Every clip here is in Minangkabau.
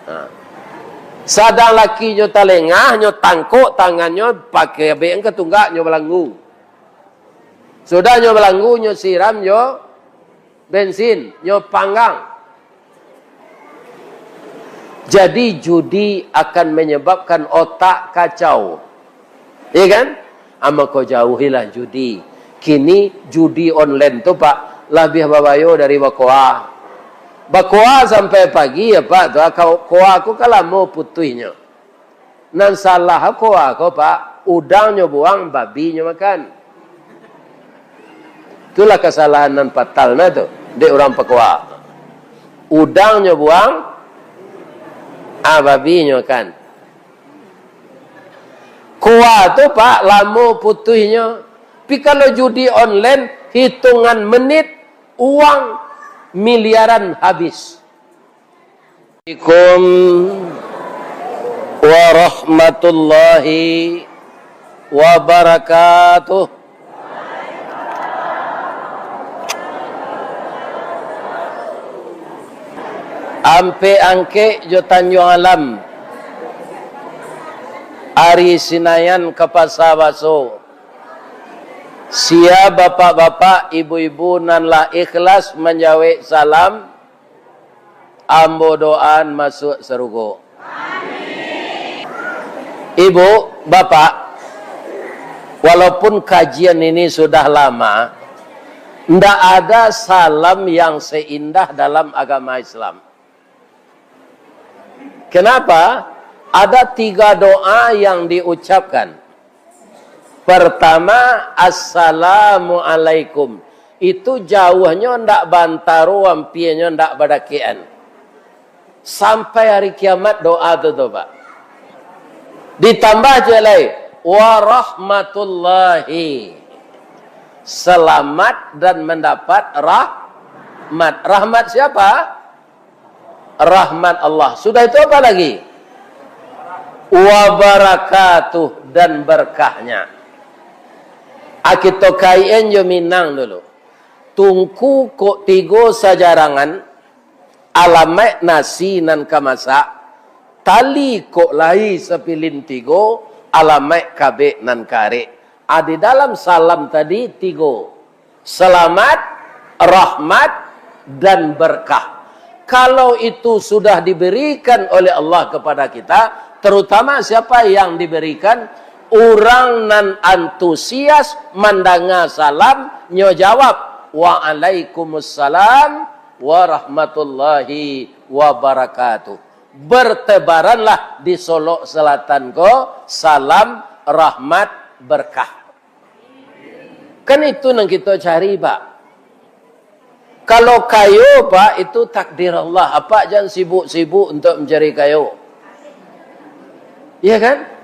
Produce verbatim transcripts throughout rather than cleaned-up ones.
Ha. Sadang lakinyo talengah, nyo tangkok tangannyo, pakai abek ka tunggak, nyo balanggu. Sudah nyo balanggu, nyo siram jo bensin, nyo panggang. Jadi, judi akan menyebabkan otak kacau. Iya kan? Ah, mako jauhilah judi. Kini judi online tu, Pak, labiah babayo dari bakoa. Bakoa sampai pagi, ya, Pak, tu, ah, ko-, koa ko kan lamo putuihnyo. Nan salah koa ko, Pak, udangnyo buang, babinyo makan. Itulah kasalahan nan fatal nah tu, dek urang pakoa. Udangnyo buang, ah, babinyo makan. Koa tu, Pak, lamo putuihnyo. Tapi kalau judi online, hitungan menit, uang miliaran habis. Assalamualaikum warahmatullahi wabarakatuh. Ampek Angkek jo Tanjuang Alam, ari Sinayan ka Pasa Baso. Sia bapak-bapak, ibu-ibu nan lah ikhlas manjawek salam, ambo doaan masuak sarugo. Ibu, bapak, walaupun kajian ini sudah lama, ndak ada salam yang seindah dalam agama Islam. Kenapa? Ada tiga doa yang diucapkan. Pertama, "Assalamualaikum." Itu jauahnyo ndak bantaro, ampianyo ndak badakekan. Sampai hari kiamat doa tu, tu, Pak. Ditambah ciek lai, "Warahmatullahi." Selamat dan mendapat rahmat. Rahmat siapa? Rahmat Allah. Sudah itu apa lagi? Wabarakatuh, dan berkahnya. Ah, kito kaik-an jo Minang dulu. Tungku kok tigo sajarangan, alamaik nasi nan ka masak, tali kok lai sapilin tigo, alamaik kabek nan karek. Ah, di dalam salam tadi tigo. Selamat, rahmat, dan berkah. Kalau itu sudah diberikan oleh Allah kepada kita, terutama siapa yang diberikan? Urang nan antusias mandanga salam, nyo jawab, "Waalaikumsalam warahmatullahi wabarakatuh." Bertebaranlah di Solok Selatan ko salam, rahmat, berkah. Kan itu nan kito cari, Pak. Kalau kayo, Pak, itu takdir Allah. Apak jan sibuk-sibuk untuak mancari kayo. Iya kan?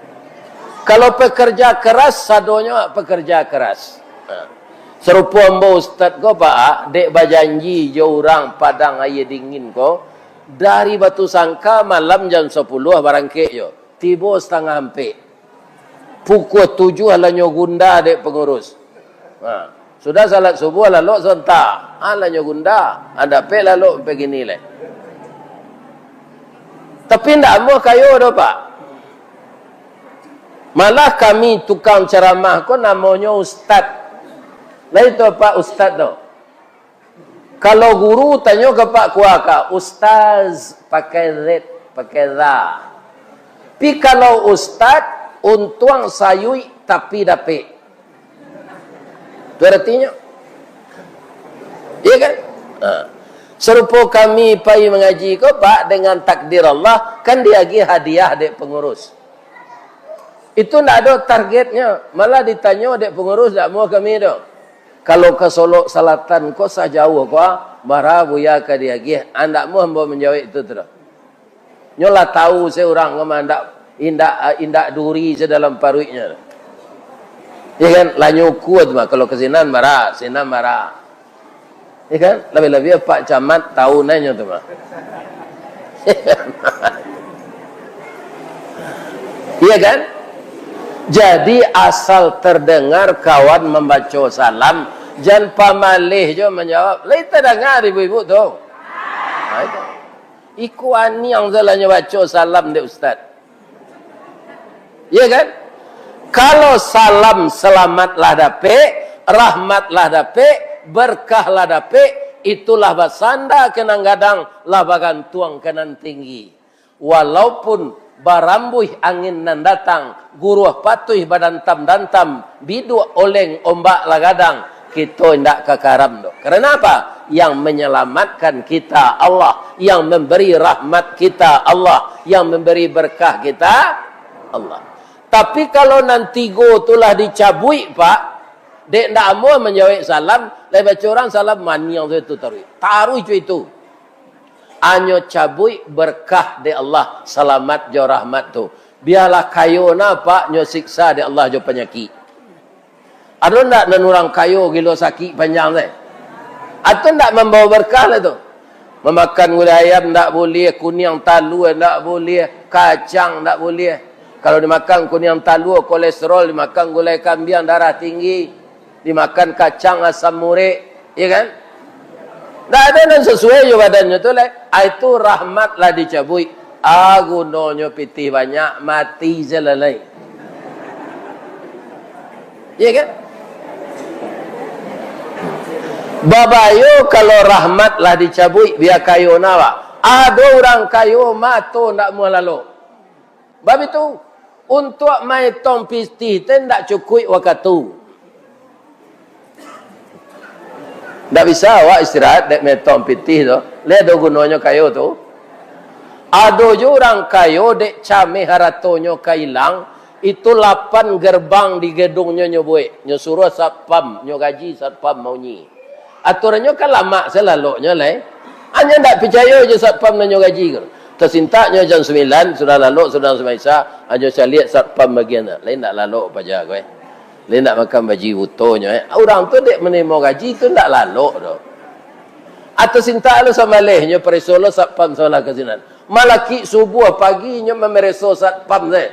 Kalau pekerja keras, sadonyo pekerja keras. Nah, sarupo ambo ustad ko, Pak, dek bajanji jo urang Padang Aia Dingin ko, dari Batu Sangka malam jam sapuluah barangkek jo. Tibo satangah ampek. Pukua tujuah lah nyo gunda dek pangurus. Ha. Sudah salat subuah, lalok sonta. Ha, lah nyo gunda. Ha, dapek lalok pagini lai. Tapi ndak amuah kayo doh, Pak. Malah kami tukang ceramah ko namonyo ustad. Lah itu, Pak, ustad tu. Kalau guru tanyo ka Pak Kuaka, "Ustaz, pakai Z, pakai za." Tapi kalau ustad, untuang sayuik tapi dapek. Tu aratinyo. Iya kan? Ha. Sarupo kami pai mangaji ko, Pak, dengan takdir Allah, kan diagiah hadiah dek pangurus. Itu ndak ado targetnyo, malah ditanyo dek pangurus, "Ndak amuah kami doh. Kalau ka Solok Salatan ko sajauah ko, ah, bara Buya ka diagiah?" Ah, ndak amuah ambo manjawek itu tu doh. Nyo lah tahu se urang ko mah, indak, indak, indak duri se dalam paruiknyo. Ya kan? Lah nyo ukua tu mah, kalau ka sinan bara, sinan bara. Ya kan? Labiah-labiah Pak Camat tahu nyo tu mah. Iya kan? Jadi, asal terdengar kawan mambaco salam, jan pamaleh jo manjawab. Lai tadanga ibu-ibu tu? Nah, itu. Iko aniang salah nyo baco salam dek ustaz. Iya kan? Kalau salam, selamat lah dapek, rahmat lah dapek, berkah lah dapek, itulah basanda ka nan gadang, lah bagantuang ka nan tinggi. Walaupun barambuih angin nan datang, guruah patuih badantam-dantam, biduak oleng ombak lah gadang, kito indak ka karam doh. Karena apa? Yang menyelamatkan kita Allah, yang memberi rahmat kita Allah, yang memberi berkah kita Allah. Tapi kalau nan tigo tu lah dicabuik, Pak, dek ndak amuah manjawek salam, lai baco urang salam, maniang tu taruih. Taruih jo itu. Anyo cabuik berkah dek Allah, salamat jo rahmat tu. Bialah kayo na, Pak, nyo siksa dek Allah jo panyakik. Ado ndak nan urang kayo gilo sakik panjang teh? Atau ndak mambawa berkah lah tu? Mamakan gulai ayam ndak buliah, kuniang talua ndak buliah, kacang ndak buliah. Kalau dimakan kuniang talua, kolesterol, dimakan gulai kambiang, darah tinggi, dimakan kacang, asam urek, ya kan? Ndak ado nan sasuai jo badannyo tu lai. Ah, itu rahmat lah dicabuik. Ah, gunonyo pitih banyak, mati se lah lai. Iya kan? Babayo kalau rahmat lah dicabuik, bia kayo na, Pak. Ado urang kayo mato ndak muah lalok. Bab itu, untuak maetong pitih teh ndak cukuik wakatu. Ndak bisa awak istirahat dek maetong pitih tu. Lai ado gunonyo kayo tu. Ado jo urang kayo dek cameh haratonyo ka ilang, itu lapan gerbang di gedungnyo nyo buek. Nyo suruah satpam, nyo gaji satpam maunyi. Aturannyo kan lamak se laloknyo lai. Anyo ndak picayo jo satpam nan nyo gaji ko. Tasintak nyo jam sambilan, sudah lalok, sudah sumbayang Isya, anyo caliak satpam bagian tu. Lai ndak lalok paja ko, eh. Lai ndak makan baji butonyo, eh. Urang tu dek manarimo gaji tu ndak lalok doh. Atau sintak lo sambaleh nyo pareso lo satpam sabalah ka sinan. Malakik subuah pagi nyo mamereso satpam se.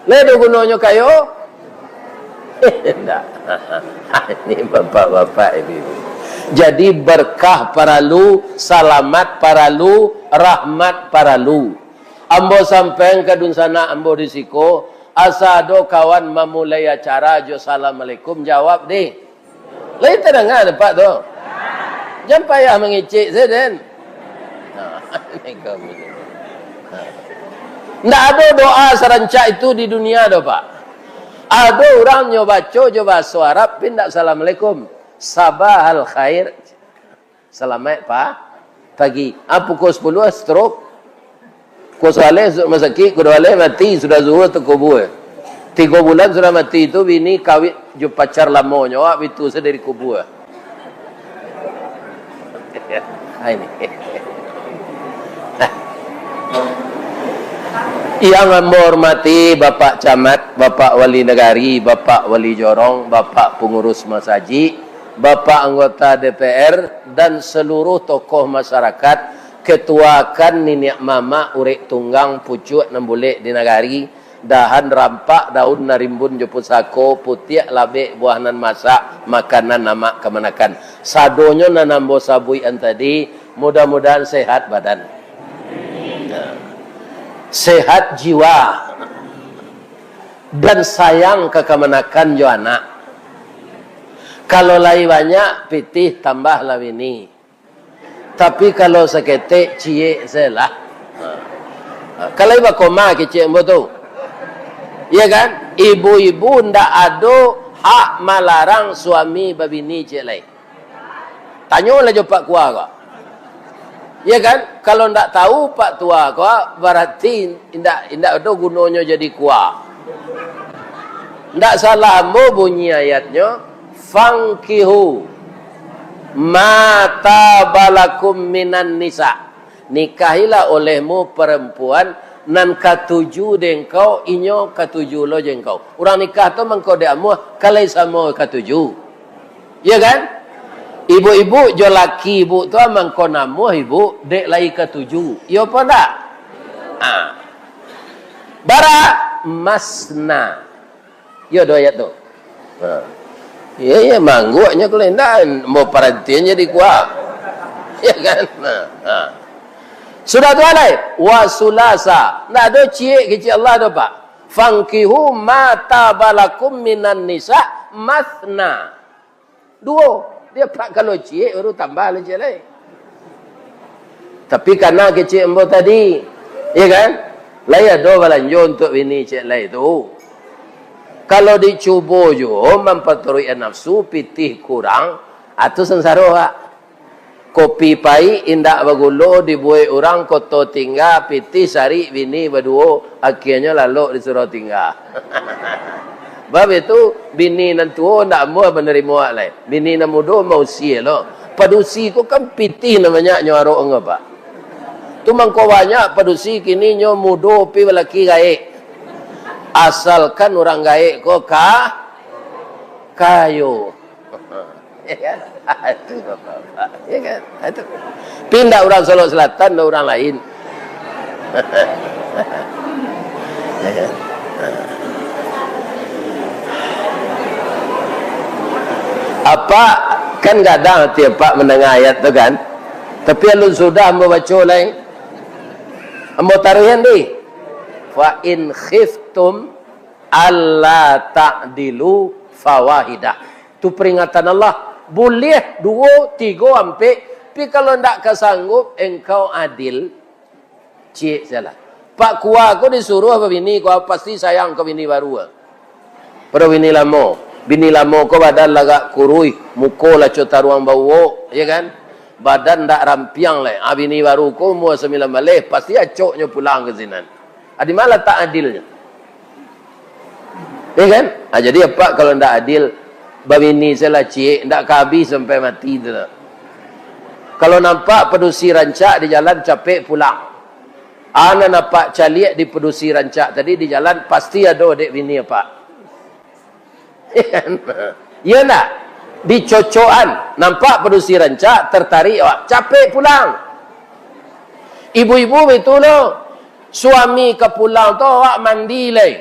Lai ado gunonyo kayo? Indak. Ini bapak-bapak, ibu-ibu. Jadi berkah paralu, salamat paralu, rahmat paralu. Ambo sampaian ka dunsanak ambo di siko, asa ado kawan mamulai acara jo assalamualaikum, jawab deh. Lai tadanga dek Apak tu? Jan payah mangecek se den. Nah, ini kami. Nah. Ndak ado doa sarancak itu di dunia doh, Pak. Ado urang nyo baco jo bahaso Arab, tapi ndak assalamualaikum. Sabahal khair. Salamaik pa-, pagi. Ah, pukul sapuluah, stroke. Pukul sabaleh, masuk rumah sakik, pukul duo baleh, mati, sudah zuhur, takubua. Tigo bulan sudah mati tu, bini kawin jo pacar lamonyo, awak bitu se dari kubua. Ah, ini. Yang ambo hormati Bapak Camat, Bapak Wali Nagari, Bapak Wali Jorong, Bapak Pengurus Masajik, Bapak anggota D P R, dan seluruh tokoh masyarakat, ketuakan niniak mamak, urek tunggang, pucuak nan bulek di nagari, dahan rampak, daun nan rimbun jo pusako, putiak labek, buah nan masak, makanan amak kamanakan. Sadonyo nan ambo sabuikan tadi, mudah-mudahan sehat badan. Sehat jiwa. Dan sayang ka kamanakan jo anak. Kalau lai banyak pitih, tambahlah bini. Tapi kalau saketek, ciek se lah. Ha. Kalau bakoma kecek ambo tu. Iya kan? Ibu-ibu ndak ado hak malarang suami babini ciek lai. Tanyolah jo Pak Kua ko. Ya kan? Kalau ndak tahu Pak Tua ko, berarti indak, indak ado gunonyo jadi kua. Ndak salah ambo bunyi ayatnyo, "Fankihu ma taba lakum minan nisa." Nikahilah olehmu perempuan nan katuju dek engkau, inyo katuju lo jo engkau. Urang nikah tu mangko dek amuah, kalai samo katuju. Iya kan? Ibu-ibu jo laki ibu tu mangko namuah ibu, dek lai katuju. Iyo apo ndak? Ha. Bara masna. Iyo do ayat tu. Ha. Iya, iya, mangguaknyo kalau indak, mau parantian jadi kuah. Ya kan? Nah, nah. Sudah tu alai, wa sulasa. Ndak ado ciek kecek Allah tu, Pak. Fankihu ma tabalakum minan nisa masna. Duo. Dia, Pak, kalau ciek baru tambah lah ciek lai. Tapi kana kecek ambo tadi, ya kan? Lai ado balanjo untuak bini ciek lai tu. Kalau dicubo juo mampaturuik nafsu, pitih kurang, atu sansaro, Pak. Kopi paik indak bagulo dibuek urang, koto tingga, pitih sarik bini baduo, akhianyo lalok disuruah tingga. Bab itu, bini nan tuo ndak amuah manarimo awak lai. Bini nan mudo mausia lo. Padusi ko kan pitih nan banyak nyo arok ngapa. Tu mangko banyak padusi kini nyo mudo pi balaki gaek. Asalkan urang gaek ko ka-, kayo. Ya kan? Itu bapak-bapak. Ya kan? Itu. Pindah urang Solok Selatan, urang lain. Ya kan? Apak kan gadang ati apak mandanga ayat tu kan? Tapi alun sudah ambo baco lai. Ambo taruihan deh. Fa in khiftum alla ta'dilu fawahidah. Tu peringatan Allah. Buliah duo, tigo, ampek. Tapi kalau ndak ka sanggup engkau adil, ciek salah. Pak Kua ko disuruah babini, Kua pasti sayang ka bini baru. Pado bini lamo. Bini lamo ko badan lagak kuruih, muko lah co taruang bauwok, ya kan? Badan ndak rampiang lai. Ah, bini baru ko umua sambilan baleh, pasti acoknyo pulang ka sinan. Ah, di ma latak adilnyo? Ya kan? Ah, jadi apak kalau ndak adil, babini sajolah ciek, ndak ka abih sampai mati tu lah. Kalau nampak padusi rancak di jalan, capek pulang. Ah, nan apak caliak di padusi rancak tadi di jalan, pasti ado dek bini apak. Ya kan? Ya ndak? Dicocokan, nampak padusi rancak, tertarik awak, capek pulang. Ibu-ibu baitulah, suami ka pulang tu awak mandi lai.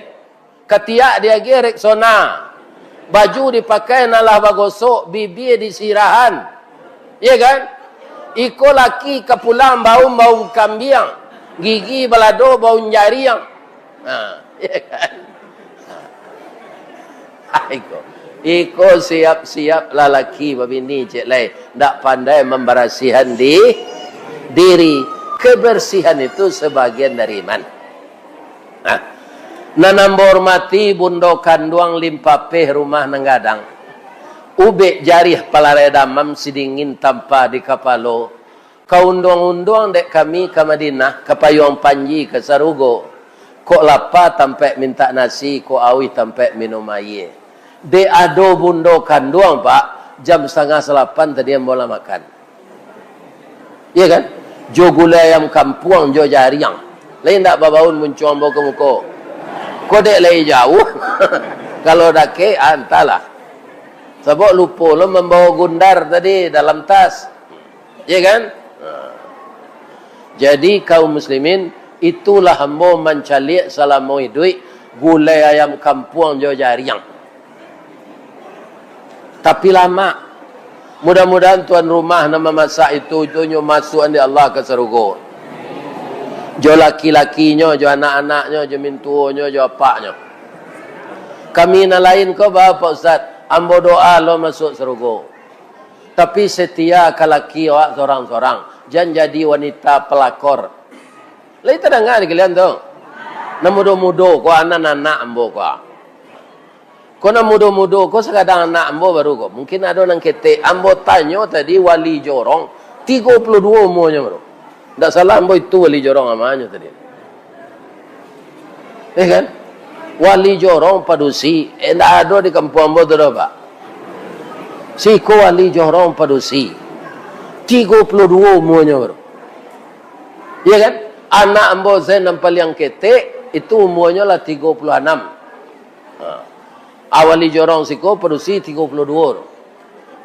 Katiak diagiah Rexona. Baju dipakai nan lah bagosok, bibia disirahan. Ya kan? Iko laki ka pulang baun-baun kambiang, gigi balado baun jariang. Ha, ya kan? Ha. Iko. Iko siap-siap lalaki babini, ciek lai. Ndak pandai mambarasihan di diri. Kebersihan itu sebagian dari iman. Nah, nan ambo hormati Bundo Kanduang Limpapeh Rumah Nan Gadang, ubek jarih palarai damam sidingin tampa di kapalo, ka unduang-unduang dek kami ka Madinah, ka payuang panji ka sarugo, kok lapa tampaik mintak nasi, kok auih tampaik minum aia. Dek ado Bundo Kanduang, Pak, jam satangah salapan tadi ambo lah makan. Iya kan? Jo gulai ayam kampuang, jo jariang. Lai ndak babaun muncuang ambo ka muko. Ko dek lai jauah. Kalau dakek, ah, antahlah. Sabab lupo lo mambawa gundar tadi dalam tas. Iya kan? Nah. Jadi, kaum muslimin, itulah ambo mancaliak salamo iduik gulai ayam kampuang jo jariang. Tapi lamak. Mudah-mudahan tuan rumah nan mamasak itu, itu nyo masuakan dek Allah ka sarugo. Jo laki-lakinyo, jo anak-anaknyo, jo mintuonyo, jo apaknyo. Kami nan lain ko, ba, Pak Ustaz, ambo doa lo masuak sarugo. Tapi setia ka laki awak sorang-sorang. Jan jadi wanita pelakor. Lai tadanga di kalian tu? Nan mudo-mudo ko, anak-anak ambo ko. Ko nan mudo-mudo ko, sakadang anak ambo baru ko. Mungkin ado nan ketek. Ambo tanyo tadi wali jorong, tigo puluah duo umuanyo baru. Ndak salah ambo itu wali jorong amanyo tadi. Eh kan? Wali jorong padusi, eh, ndak ado di kampuang ambo tu doh, Pak. Siko wali jorong padusi. Tigo puluah duo umuanyo baru. Iya kan? Anak ambo Zain nan paliang ketek, itu umuanyo lah tigo puluah anam. Ha. Awali jorong siko padusi tigo puluah duo tu.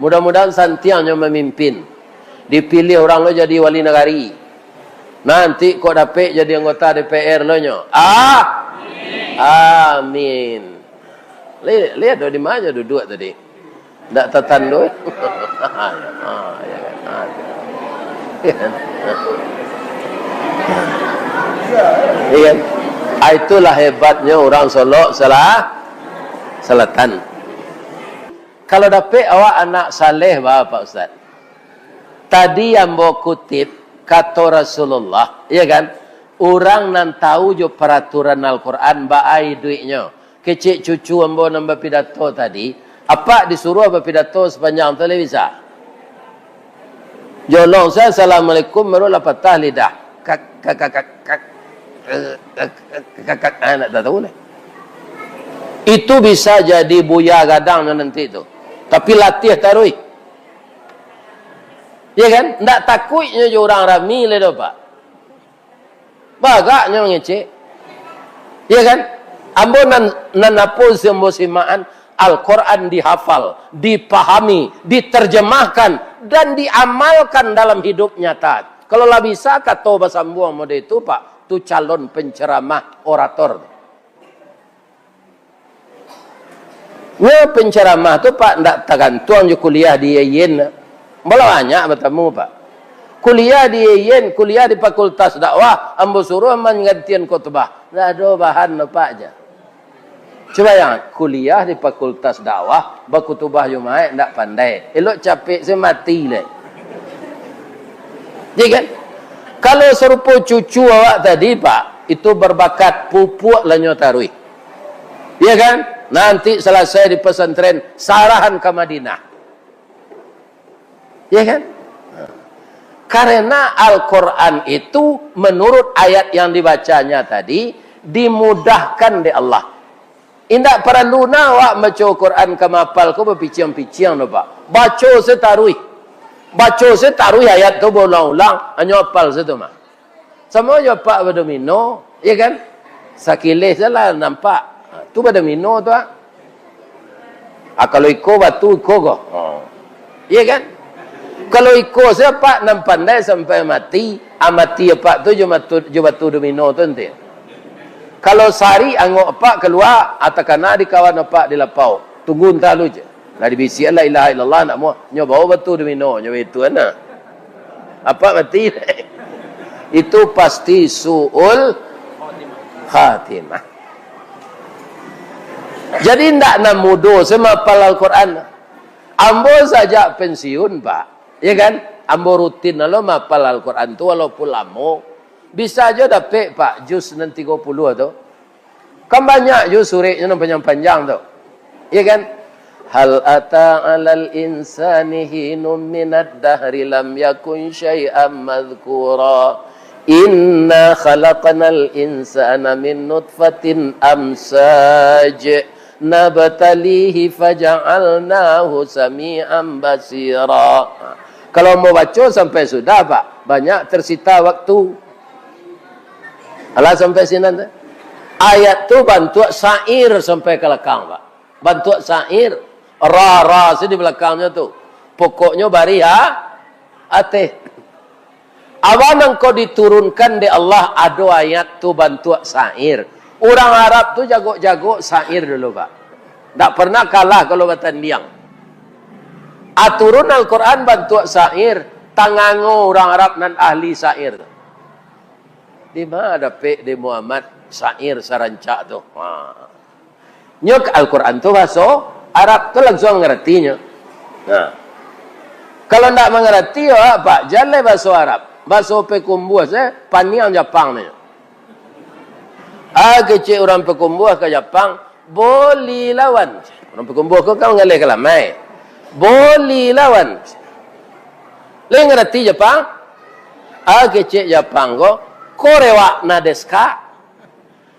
Mudah-mudahan santiang nyo mamimpin. Dipiliah urang lo jadi wali nagari. Nanti kok dapek jadi anggota D P R lo nyo. Ah! Amin. Li-, lihat do di ma nyo duduak tadi. Ndak tatando, eh? Ah, ya kan? Ah, ya. Iya kan? Ah, itulah hebatnya orang Solok Sela-, Selatan. Kalau dapek awak anak saleh, ba, Pak Ustaz. Tadi ambo kutip kato Rasulullah, iya kan? Urang nan tahu jo paraturan Al-Quran, baa iduiknyo. Kecek cucu ambo nan bapidato tadi, apak disuruah bapidato sapanjang tu lai bisa? Jolong saja, "Assalamualaikum," baru lah patah lidah. Kak, kak, kak, kak, kak, eh, kak, kak, kak, kak, ah, ndak tahu lah. Itu bisa jadi buya gadang nyo nanti tu. Tapi latiah taruih. Ya kan? Ndak takuiknyo jo urang rami lai doh, Pak. Bagaknyo mangecek. Ya kan? Ambo nan, nan apo si ambo simakan, Al-Quran dihafal, dipahami, diterjemahkan, dan diamalkan dalam hidup nyata. Kalau lah bisa kato basambuang model itu, Pak, tu calon penceramah, orator. Nyo penceramah tu, Pak, ndak tagantuang jo kuliah di U I N. Ambo lah banyak batamu, Pak. Kuliah di U I N, kuliah di Fakultas Dakwah, ambo suruah manggantian khutbah. Ndak ado bahan, Pak, ja. Cubo bayangkan, kuliah di Fakultas Dakwah, bakutubah Jumaik ndak pandai. Elok capek se mati lai. Ya kan? Kalau sarupo cucu awak tadi, Pak, itu berbakat, pupuak lah nyo taruih. Ya kan? Nanti salasai di pesantren, sarahan ka Madinah. Ya kan? Karena Al-Quran itu, menurut ayat yang dibacanya tadi, dimudahkan dek Allah. Indak paralu nah awak baco Quran ka mahapal ko bapiciang-piciang doh, Pak. Baco se taruih. Baco se taruih ayat tu baulang-ulang, hanyo hapal se tu mah. Samo jo apak badomino, ya kan? Sakileh se lah nampak. Ha, tu badomino tu, ah. Ah, kalau iko batu, iko ko. Ha. Ya kan? Kalau iko se apak nan pandai sampai mati, ah, mati apak tu jo batu, jo batu domino tu nanti. Kalau sarik angok apak kalua, ah, takana di kawan apak di lapau. Tunggu antah lu je. Lah dibisiakan la ilaha illallah, ndak muah. Nyo bao batu domino, nyo baitu ana. Apak mati. Itu pasti su'ul khatimah. Jadi, ndak nan mudo se mahapal Al-Quran. Ambo sajak pensiun, Pak. Ya kan? Ambo rutin lo mahapal Al-Quran tu walaupun lamo. Bisa jo dapek, Pak, juz nan tigo puluah tu. Kan banyak jo sureknyo nan panjang-panjang tu. Ya kan? Hal ata alal insani hinum minad dahri lam yakun syai'am madhkura. Inna khalaqnal insana min nutfatin amsaj nabtalihi faja'alnahu sami'an basira. Kalau mau baco sampai sudah, Pak, banyak tersita waktu. Alah sampai sinan tu. Ayat tu bantuak syair sampai ka lakang, Pak. Bantuak syair. Ra, ra, si di balakangnyo tu. Pokoknyo barih, ha? Ateh. Awan nan ko diturunkan dek Allah, ado ayat tu bantuak syair. Urang Arab tu jagok-jagok syair dulu, Pak. Ndak pernah kalah kalau batandiang. Aturun Al-Quran bantuak syair, tangango urang Arab nan ahli syair tu. Di ma dapek dek Muhammad syair sarancak tu? Ha. Nyo Al-Quran tu bahaso Arab tu langsuang mangarati nyo. Nah. Kalau ndak mangarati, yo, Pak, jan lai bahaso Arab. Bahaso Payakumbuah se, paniang Japang nyo. Ah, kecek urang Payakumbuah ka Japang, "Boli lawan." Urang Payakumbuah ko kan mangaleh ka lamai. "Boli lawan." Lai ngarati Japang? Ah, kecek Japang ko, "Korewak na desu ka?"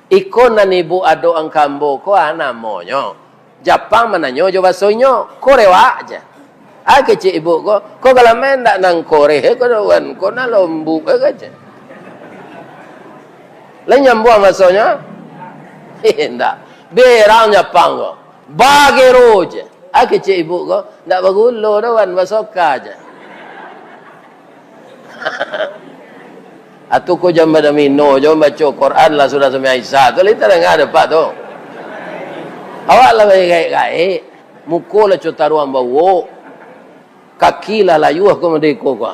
Iko nan ibuk adok angka ambo ko, ah, namonyo. Japang mananyo jo baso inyo, "Korewak?" jar. Ah, kecek ibuk ko, "Ko galamai ndak nan koreh, ko doan, ko nan lombuk," eh, kecek. Lai nyambuang basonyo? Indak. Berang Japang ko. "Bagero?" jar. Ah, kecek ibuk ko, "Ndak bagulo doan, basoka," jar. Atu ko jan badomino, jan baco Quran lah sudah sampai Isya tu, lai tadanga dek Apak tu. Awak lah bagaek-gaek, muko lah co taruang bauak, kaki lah layuah ko madeko ko.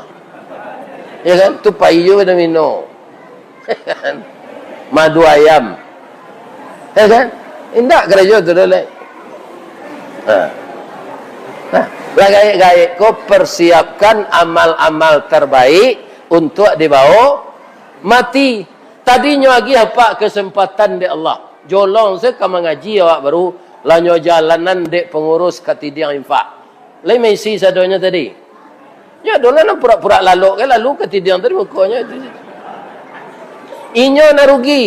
Ya kan? Tu payu dan mino. Madu ayam. Ya kan? Indak karajo tu doh, lai. Ha. Nah, lah gaek-gaek ko persiapkan amal-amal terbaik untuk dibawa mati. Tadinyo agiah, Pak, kesempatan dek Allah. Jolong se ka mangaji awak baru, lah nyo jalanan dek pengurus katidiang infak. Lai maisi sadonyo tadi. Nyo doh lah nan purak-purak lalok ka lalu katidiang tadi mukonyo itu. Inyo nan rugi.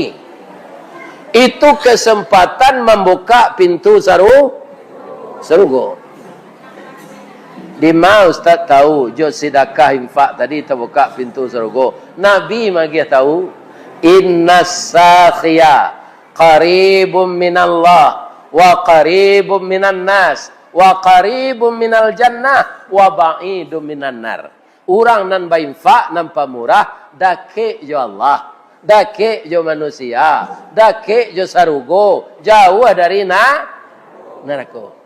Itu kesempatan mambuka pintu saru-, sarugo. Dima Ustaz tahu, jo sidakah infak tadi tabuka pintu sarugo? Nabi magiah tahu, "Innas sakhiya qaribum minallah, wa qaribum minan nas, wa qaribum minal jannah, wa ba'idum minan nar." Urang nan bainfak, nan pamurah, dakek jo Allah, dakek jo manusia, dakek jo sarugo, jauah dari na-, narako.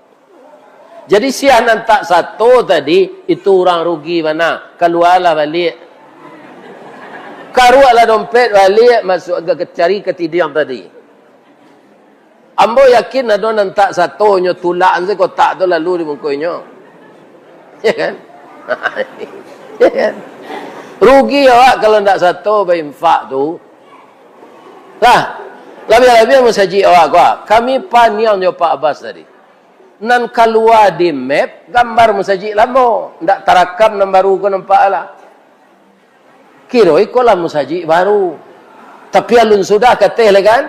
Jadi, sia nan tak sato tadi, itu urang rugi bana. Kalualah baliak. Karuaklah dompet baliak, masuak ka, cari katidiang tadi. Ambo yakin ado nan tak sato nyo tulak se kotak tu lalu di muko inyo. Ya kan? Ya kan? Rugi awak kalau ndak sato bainfak tu. Lah, labiah-labiah masajik awak ko. Kami paniang jo Pak Abbas tadi. Nan kalua di map, gambar masajik lamo. Ndak tarakam nan baru ko nampak lah. Kiro iko lah masajik baru. Tapi alun sudah kateh lai kan?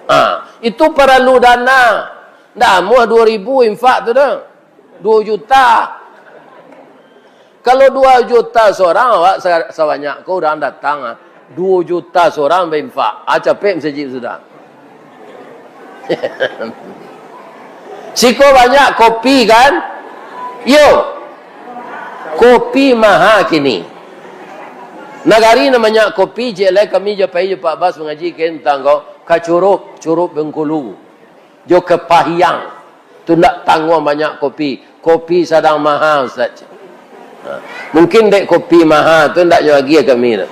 Ha, itu paralu dana. Ndak amuah duo ribu infak tu doh. Duo juta. Kalau duo juta sorang, awak sa-, sabanyak ko urang datang, ah. Duo juta sorang bainfak. Ah, capek masajik sudah. Siko banyak kopi kan? Yo. Kopi maha kini. Nagari nan banyak kopi, cek lai kami jo pai jo Pak Bas mangaji ka tantang ko, ka Curup, Curup Bengkulu. Jo Kepahiang. Tu ndak tangguang banyak kopi. Kopi sadang maha, Ustaz. Ha. Mungkin dek kopi maha tu ndak nyo agiah kami tu.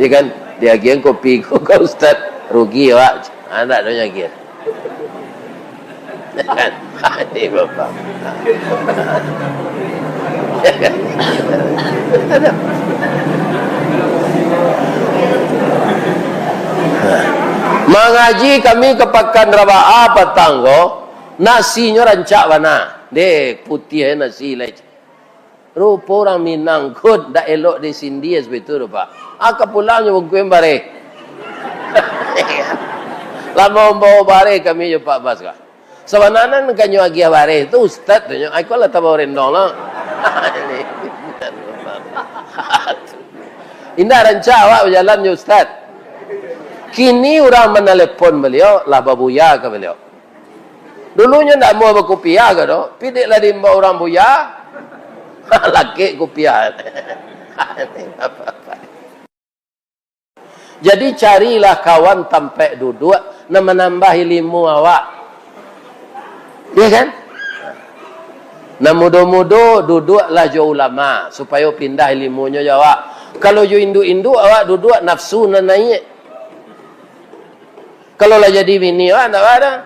Ya kan? Diagiahan kopi ko ka Ustaz, rugi awak. Ha, ndak nyo agiah. Ini Bapak. Mangaji kami ka Pakan Rabaah patang ko, nasinyo rancak bana. Deh, putiah nasi lai. Rupo urang Minang ko ndak elok disindi sabagai tu, Pak. Ah, ka pulangnyo bungkuih bareh. Lah mambawa bareh kami jo Pak Bas ka. Sabananyo nan ka nyo agiah bareh tu ustaz tu nyo, ai ko lah tabao rendong lah. Indak rancak awak bajalan jo ustaz. Kini urang manalepon baliau, lah babuya ka baliau. Dulunyo ndak amuah bakupiah ka doh, pi dek lah diimbau urang buya, lakek kupiah. Jadi, carilah kawan tampek duduak nan manambah ilimu awak. Iya kan? Nan mudo-mudo duduaklah jo ulama, supayo pindah ilimunyo jo awak. Kalau jo induak-induak awak duduak, nafsu nan naiak. Kalau lah jadi bini awak, ndak baa doh.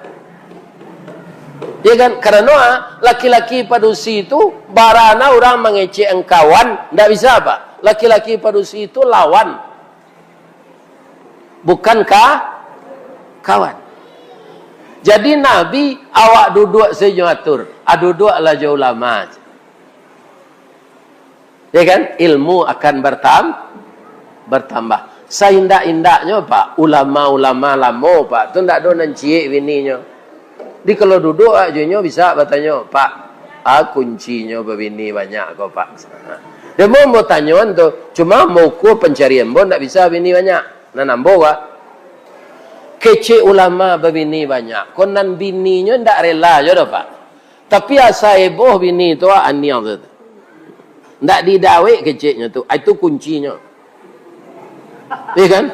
Ya kan? Karano, ah, laki-laki padusi tu, bara nan urang mangecek kawan, ndak bisa, Pak. Laki-laki padusi tu lawan. Bukan ka-, kawan. Jadi Nabi, awak duduak sajo atur. Ah, duduaklah jo ulama. Ya kan? Ilmu akan bertam-, bertambah. Saindak-indaknyo, Pak, ulama-ulama lamo, Pak, tu ndak ado nan ciek bininyo. Di kalau duduak, ah, jo inyo bisa batanyo, "Pak, a kuncinyo babini banyak ko, Pak?" Dia mau, mau tanyoan tu, cuma mau ukur pancarian ambo ndak bisa bini banyak. Nan ambo, Pak, kecek ulama babini banyak, ko nan bininyo ndak rela jo doh, Pak. Tapi asa eboh bini tu, ah, aniang tu. Ndak didawek keceknyo tu. Ah, itu kuncinyo. Iya kan?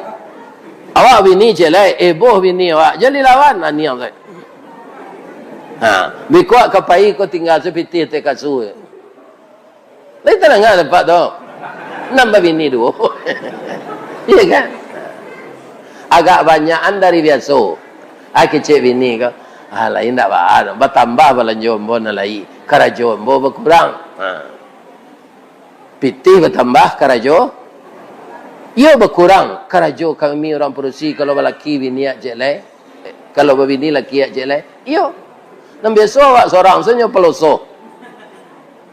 Awak bini cek lai, eboh bini awak, jan dilawan, aniang tu. Ha, bikuak ka pai ko tingga sapitih ateh kasua. Lai tadanga tempat tu. Nan babini duo. Iya kan? Agak banyakan dari biaso. Ah, kecek bini ko. Ah, lain ndak baa, batambah balanjo ambo nan lai. Karajo ambo bakurang. Ha. Pitih batambah, karajo iyo bakurang. Karajo kami urang padusi, kalau balaki bini ciek lai. Kalau babini laki ciek lai. Iyo. Nan biaso awak sorang sajo paloso.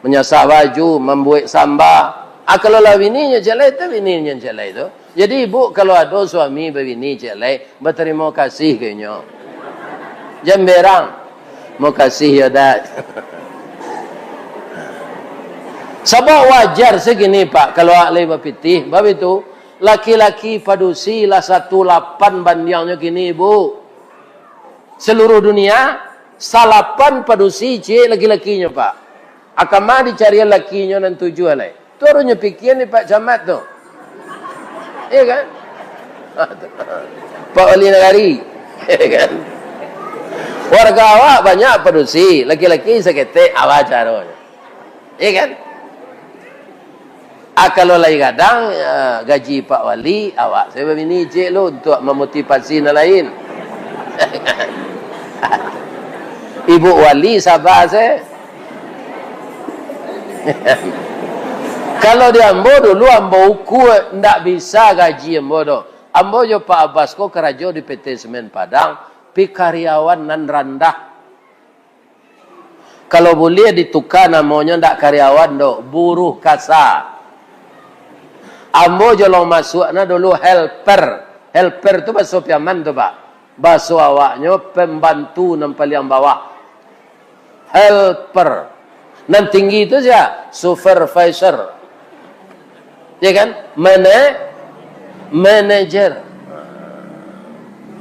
Manyasah baju, mambuek samba. Ah, kalau lah bininyo ciek lai, tu bininyo ciek lai tu. Jadi, ibu, kalau ado suami babini ciek lai, batarimo kasih ka inyo. Jan berang. Mokasih yo, Dak. Sabab wajar se kini, Pak, kalau awak lai bapitih. Bab itu, laki-laki padusi lah satu lapan bandiangnyo kini, Ibu. Seluruh dunia, salapan padusi ciek laki-lakinyo, Pak. Akama dicarian lakinyo nan tujuah lai. Tu harusnyo pikian di Pak Camat tu. Iya kan? Pak Wali Nagari. Iya kan? Warga awak banyak padusi, laki-laki saketek, awa caronyo. Iya kan? Ah, kalau lai gadang, ah, gaji Pak Wali, awak sajo babini ciek lu untuak mamotivasi nan lain. Ibu Wali saba se. Kalau di ambo dulu, ambo ukua ndak bisa gaji ambo doh. Ambo jo Pak Abbas ko karajo di P T Semen Padang, pi karyawan nan randah. Kalau buliah dituka namonyo, ndak karyawan doh, buruh kasa. Ambo jolong masuak na dulu helper. Helper tu baso Piaman tu, Pak. Baso awaknyo pembantu nan paliang bawah. Helper. Nan tinggi tu sia? Supervisor. Ya kan? Mana-, manager.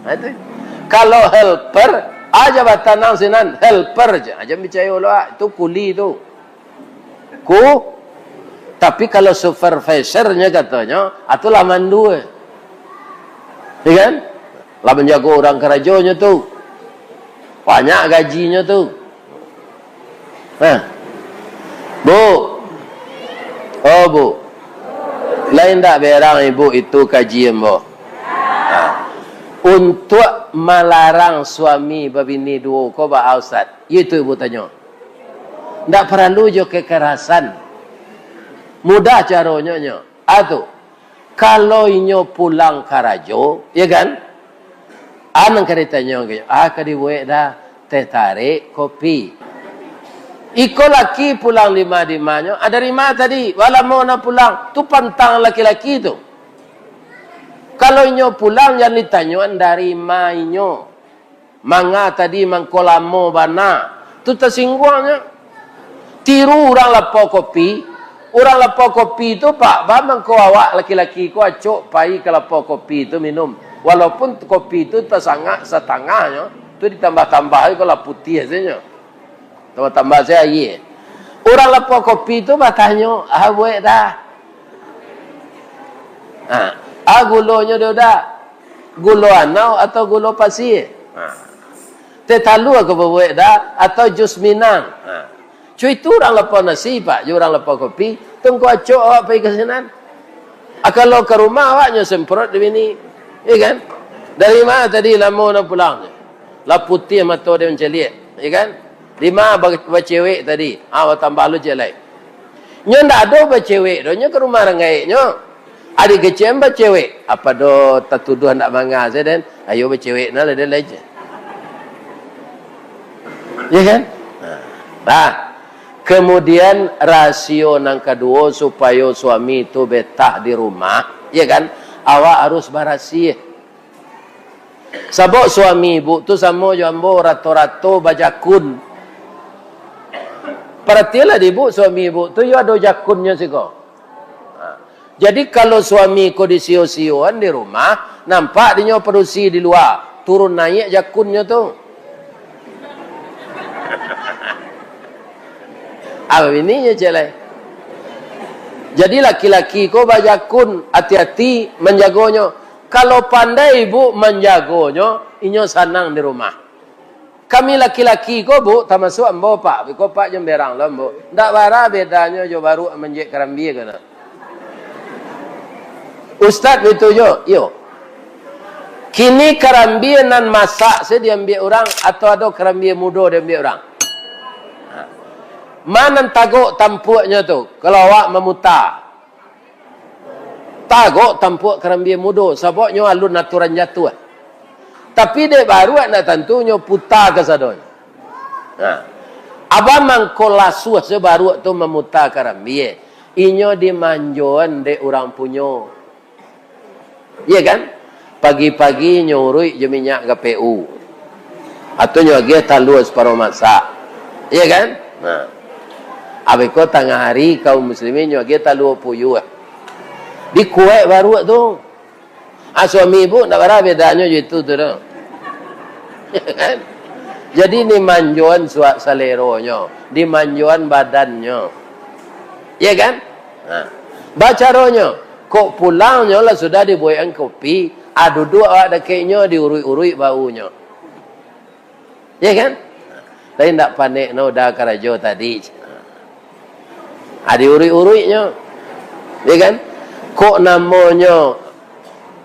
Ha, itu. Kalau helper, aja batanang sinan, helper aja. Aja picayo lo, ah, itu kuli tu. Ku, tapi kalau supervisornya katanya, atulah mandu. Ya kan? Lah manjago urang karajonyo tu. Banyak gajinyo tu. Nah. Bu. Oh, Bu. Lain ndak berang ibu itu kaji ambo. Nah. Untuak malarang suami babini duo ko baa, Ustaz? Itu ibu tanyo. Ndak paralu jo kekerasan. Mudah caronyo nyo. Atu. Kalau inyo pulang karajo, ya kan? Anang ka ditanyo, ah, ka dibuek dah teh tarik, kopi. Iko laki pulang dima-dimanyo, ah, dari ma tadi? Balamo na pulang. Tu pantang laki-laki tu. Kalau inyo pulang, jan ditanyoan dari ma inyo. Manga tadi mangko lamo bana. Tu tasingguangnyo. Tiru urang lapau kopi. Urang lapau kopi tu, Pak, ba mangko awak laki-laki ko acok pai ka lapau kopi tu minum. Walaupun kopi tu tasangak satangahnyo, tu ditambah-tambah ko lah putiah sajo. Tambah-tambah se aia. Urang lapau kopi tu batanyo, "Ah, buek dah. Ha, ah, gulonyo dah, dah. Gulo anau atau gulo pasie? Ha. Teh talua ka babuek dah, atau jus minang?" Ha. Cu itu urang lapau nasi, Pak, jo urang lapau kopi, tu ngko acok awak pai ka sinan. Ah, kalau ka rumah awak nyo semprot di bini. Iya kan? Dari ma tadi lamo na pulang? Lah putiah mato den mancaliak, iya kan? Di ma ba-, bacewek tadi? Ah, batambah lu ciek lai. Nyo ndak ado bacewek doh, nyo ka rumah urang gaeknyo. Adik kecek bacewek, apa doh tatuduah ndak manga se den? Ayo bacewek na lah den lai. Iya kan? Nah. Nah. Kemudian, rasio nan kaduo, supayo suami tu betah di rumah, ya kan? Awak harus barasiah. Sabab suami ibu tu samo jo ambo, rato-rato bajakun. Paratilah di ibu, suami ibu tu yo ado jakunnyo siko. Nah. Jadi, kalau suami ko disio-sioan di rumah, nampak dinyo padusi di lua, turun naiak jakunnyo tu. Apa bininyo, ciek lai? Jadi, laki-laki ko bajakun, ati-ati manjagonyo. Kalau pandai ibu manjagonyo, inyo sanang di rumah. Kami laki-laki ko, Bu, tamasuak ambo, Pak. Biko, Pak, jan berang lo, ambo. Ndak bara bedanyo jo baruak manjek karambia ko, nah. Ustaz, baitu jo? Iyo. Kini karambia nan masak se diambiak urang, atau ado karambia mudo diambiak urang? Ha. Ma nan tagok tampuaknyo tu, kalau awak mamuta? Tagok tampuak karambia mudo, sabab nyo alun aturan jatuah. Tapi dek baruak ndak tantu nyo puta kasadonyo. Nah, abah mangko lasuah se baruak tu mamuta karambia. Inyo dimanjoan dek urang punyo. Iya kan? Pagi-pagi nyo uruik jo minyak G P U. Atau nyo agiah talua saparuah masak. Iya kan? Nah. Abih ko tangah hari kaum muslimin nyo agiah talua puyuah. Dikuek baruak tu. Ah, suami ibu ndak bara bedanyo jo itu tu doh. Kan? Jadi dimanjoan suak saleronyo, dimanjoan badannyo. Iya kan? Nah. Bacaronyo, kok pulangnyo lah sudah dibuekan kopi, ah, duduak awak dakeknyo, diuruik-uruik baunyo. Iya kan? Tapi ndak panek no udah karajo tadi. Ah, diuruik-uruiknyo. Iya kan? Kok namonyo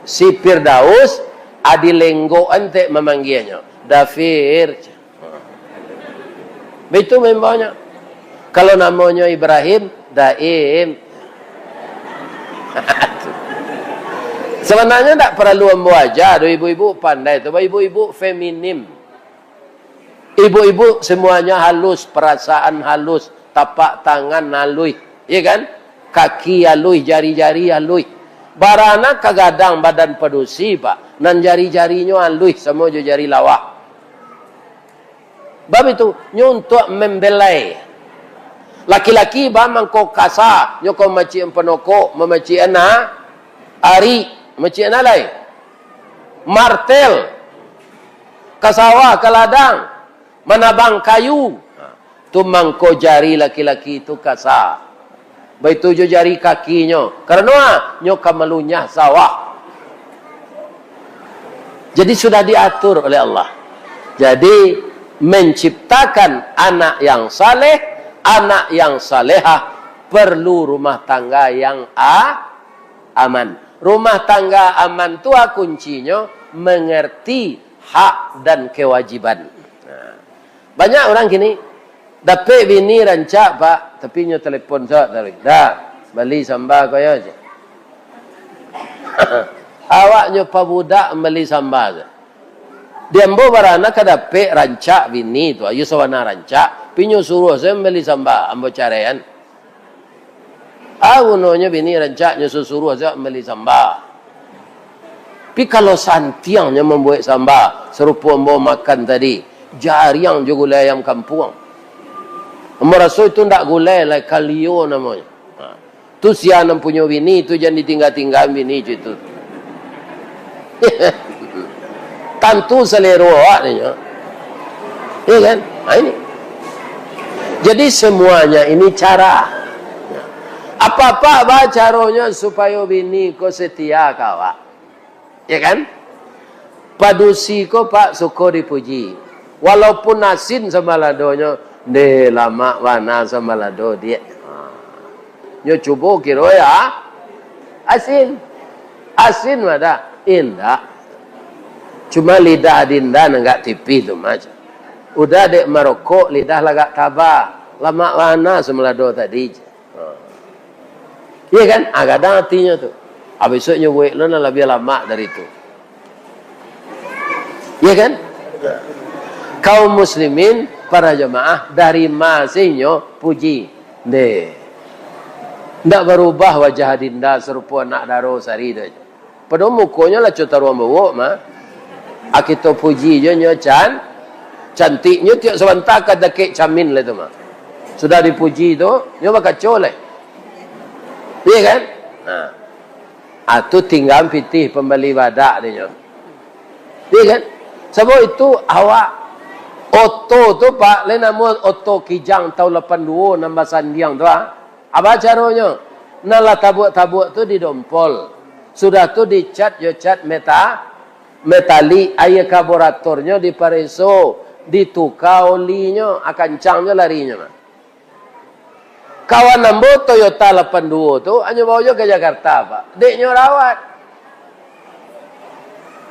si Firdaus, ah, dilenggokan tek mamanggianyo. Dafir. Baitu membaonyo. Kalau namonyo Ibrahim, Daim. Sabananyo ndak paralu ambo aja doh, ibu-ibu pandai tu, ibu-ibu feminim. Ibu-ibu semuanya halus, perasaan halus, tapak tangan halus, iya kan? Kaki halus, jari-jari halus. Bara nan ka gadang badan padusi, Pak, nan jari-jarinyo halus samo jo jari lawak. Bab itu, nyo untuak membelai. Laki-laki ba mangko kasa, nyo ko mamacikan panokok, mamacikan arik, mamacikan alai. Martel, ka sawah, ka ladang, manabang kayu. Tu mangko jari laki-laki tu kasa. Baitu jo jari kakinyo. Karano a? Nyo ka malunyah sawah. Jadi sudah diatur oleh Allah. Jadi menciptakan anak yang saleh, anak yang salehah perlu rumah tangga yang a-, aman. Rumah tangga aman tu a kuncinyo mengerti hak dan kewajiban. Nah. Banyak urang kini, dapek bini rancak, Pak, tapi nyo telepon sawak taruih. "Dah, bali samba ko yo," cek. Awak nyo pabudak bali samba tu. Di ambo bara nan ka dapek rancak bini tu, ayo sawana rancak, tapi nyo suruah sajo bali samba, ambo caraian. A gunonyo bini rancak nyo suruah-suruah sajo mambali samba. Tapi kalau santiang nyo mambuek samba, sarupo ambo makan tadi, jariang jo gulai ayam kampuang. Ambo raso itu ndak gulai lai, kalio namonyo. Ha. Tu sia nan punyo bini tu, jan ditingga-tingga bini cak itu. Tantu salero awak nyo. Iya kan? Ha, ini. Jadi, semuanya ini cara. Apa-apa ba caronyo supayo bini ko setia ka awak. Ya kan? Padusi ko, Pak, suko dipuji. Walaupun asin sambaladonyo, "Ndeh, lamak bana sambalado, Diak." Ha. Nyo cubo kiro ya, asin. Asin mah dah? Indak. Cuma lidah dinda nan agak tipih tu mah. Udah dek marokok, lidah lah agak taba. Lamak bana sambalado tadi. Ha. Iya kan? Ah, gadang atinyo tu. Ah, besok nyo buek lo nan labiah lamak dari tu. Iya kan? Kaum muslimin, para jamaah, dari ma se inyo puji. Ndeh. Ndak barubah wajah adinda sarupo anak daro sari tu. Padahal mukonyo lah co taruang bawok mah. Ah, kito puji jo nyo can-, cantiknyo tiok sabanta ka dakek camin lai tu mah. Sudah dipuji tu, nyo bakaco lai. Iya kan? Nah. Ah, tu tingga pitih pambali badak dinyo. Iya kan? Sabab itu awak oto tu, Pak, lain namo oto Kijang taun lapan duo nan basandiang tu, ah. Apa caronyo? Nan lah tabuak-tabuak tu didompol. Sudah tu dicat jo cat meta-, metalik, aia karburatornyo dipareso, dituka olinyo, ah, kancang jo larinyo mah. Kawan ambo Toyota lapan duo tu, hanyo bao jo ka Jakarta, Pak. Dek nyo rawat.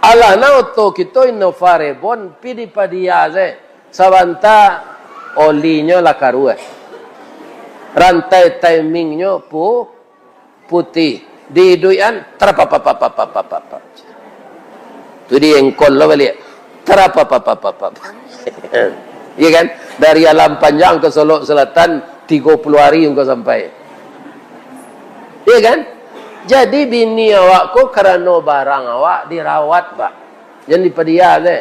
Alah, nah, oto kito Innova Reborn, pi dipadia se. Sabanta olinyo lah karuah. Rantai timingnyo pu-, putih. Diiduikan, tarapapapapapapapap. Tu di engkol lo baliak. Tarapapapapapap. Iya kan? Dari Alam Panjang ka Solok Selatan, tigo puluah hari engkau sampai. Iya kan? Jadi bini awak ko karano barang awak dirawat, Pak. Jan dipadia se.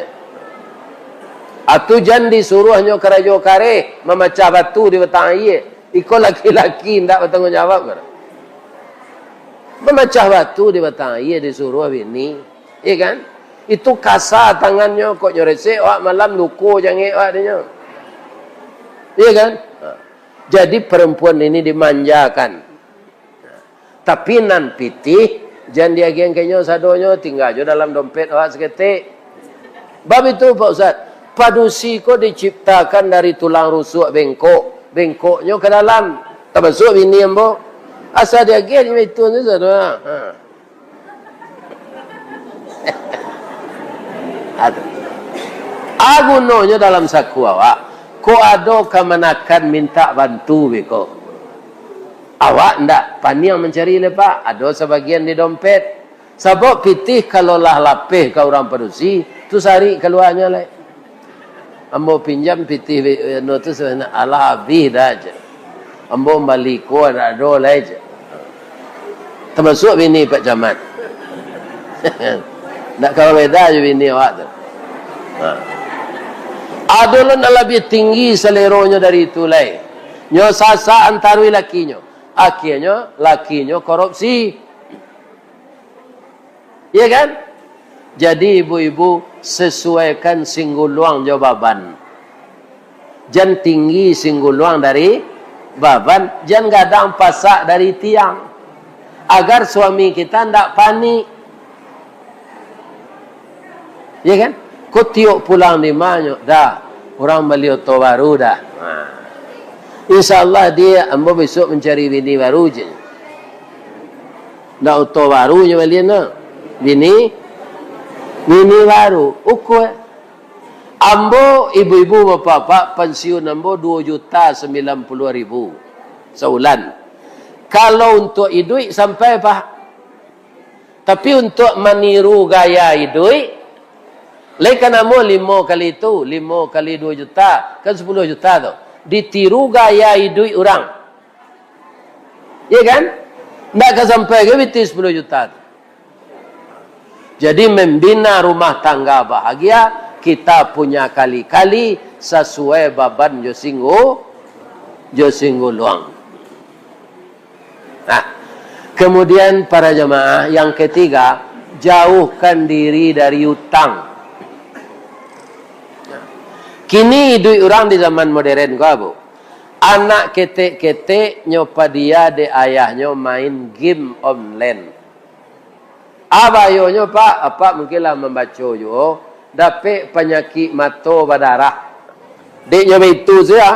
Atu jan disuruahnyo karajo kareh, mamacah batu di batang aia. Iko laki-laki ndak batangguang jawab, kan? Mamacah batu di batang aia disuruah bini, iya kan? Itu kasa tangannyo, kok nyo resek awak malam, luko jangek awak dinyo. Iya kan? Ha. Jadi perempuan ini dimanjakan. Tapi nan pitih, jan diagiahan ka inyo sadonyo, tingga jo dalam dompet awak saketek. Bab itu, Pak Ustaz, padusi ko diciptakan dari tulang rusuk bengkok, bengkoknyo ka dalam, tamasuak bini ambo. Asa diagiah jo itu tu sadonyo. Ha. Aduh. A gunonyo dalam saku awak, kok ado kamanakan mintak bantu beko. Awak ndak paniang mancari lai, Pak, ado sabagian di dompet. Sabab pitih kalau lah lapeh ka urang padusi, tu sarik kaluanyo lai. Ambo pinjam pitih bi-, anu tu sabananyo, alah abih dah, jar. Ambo mambali ko ndak ado lai, jar. Tamasuak bini Pak Camat. Ndak kawa beda jo bini awak tu. Ha. Ado lo nan labiah tinggi saleronyo dari itu lai. Nyo sasak antaruih lakinyo. Akhianyo, lakinyo korupsi. Iya kan? Jadi, ibu-ibu, sesuaikan singguluang jo baban. Jan tinggi singguluang dari baban, jan gadang pasak dari tiang. Agar suami kita ndak panik. Iya kan? Ko tiok pulang di ma nyo, dah, urang bali oto baru dah. Nah. Insya Allah, dia, ambo besok mancari bini baru je. Ndak oto baru nyo balian tu. Bini, bini baru. Ukua. Ambo, ibu-ibu, bapak-bapak, pensiun ambo dua juta sembilan puluh ribu saulan. Kalau untuk iduik sampai, Pak. Tapi untuk maniru gaya iduik, lai ka namo limo kali itu, limo kali dua juta, kan sapuluah juta tu. Ditiru gaya iduik urang. Iya kan? Ndak ka sampai ka pitih sapuluah juta tu. Jadi, membina rumah tangga bahagia, kita punya kali-kali sasuai baban jo singgu-, jo singguluang. Nah, kemudian para jamaah, yang ketiga, jauhkan diri dari utang. Nah, kini iduik urang di zaman modern ko, Bu. Anak ketek-ketek nyo padia dek ayahnyo main game online. A bahayonyo, Pak, Apak mungkin lah mambaco juo, dapek panyakik mato badarah. Dek nyo baitu sia.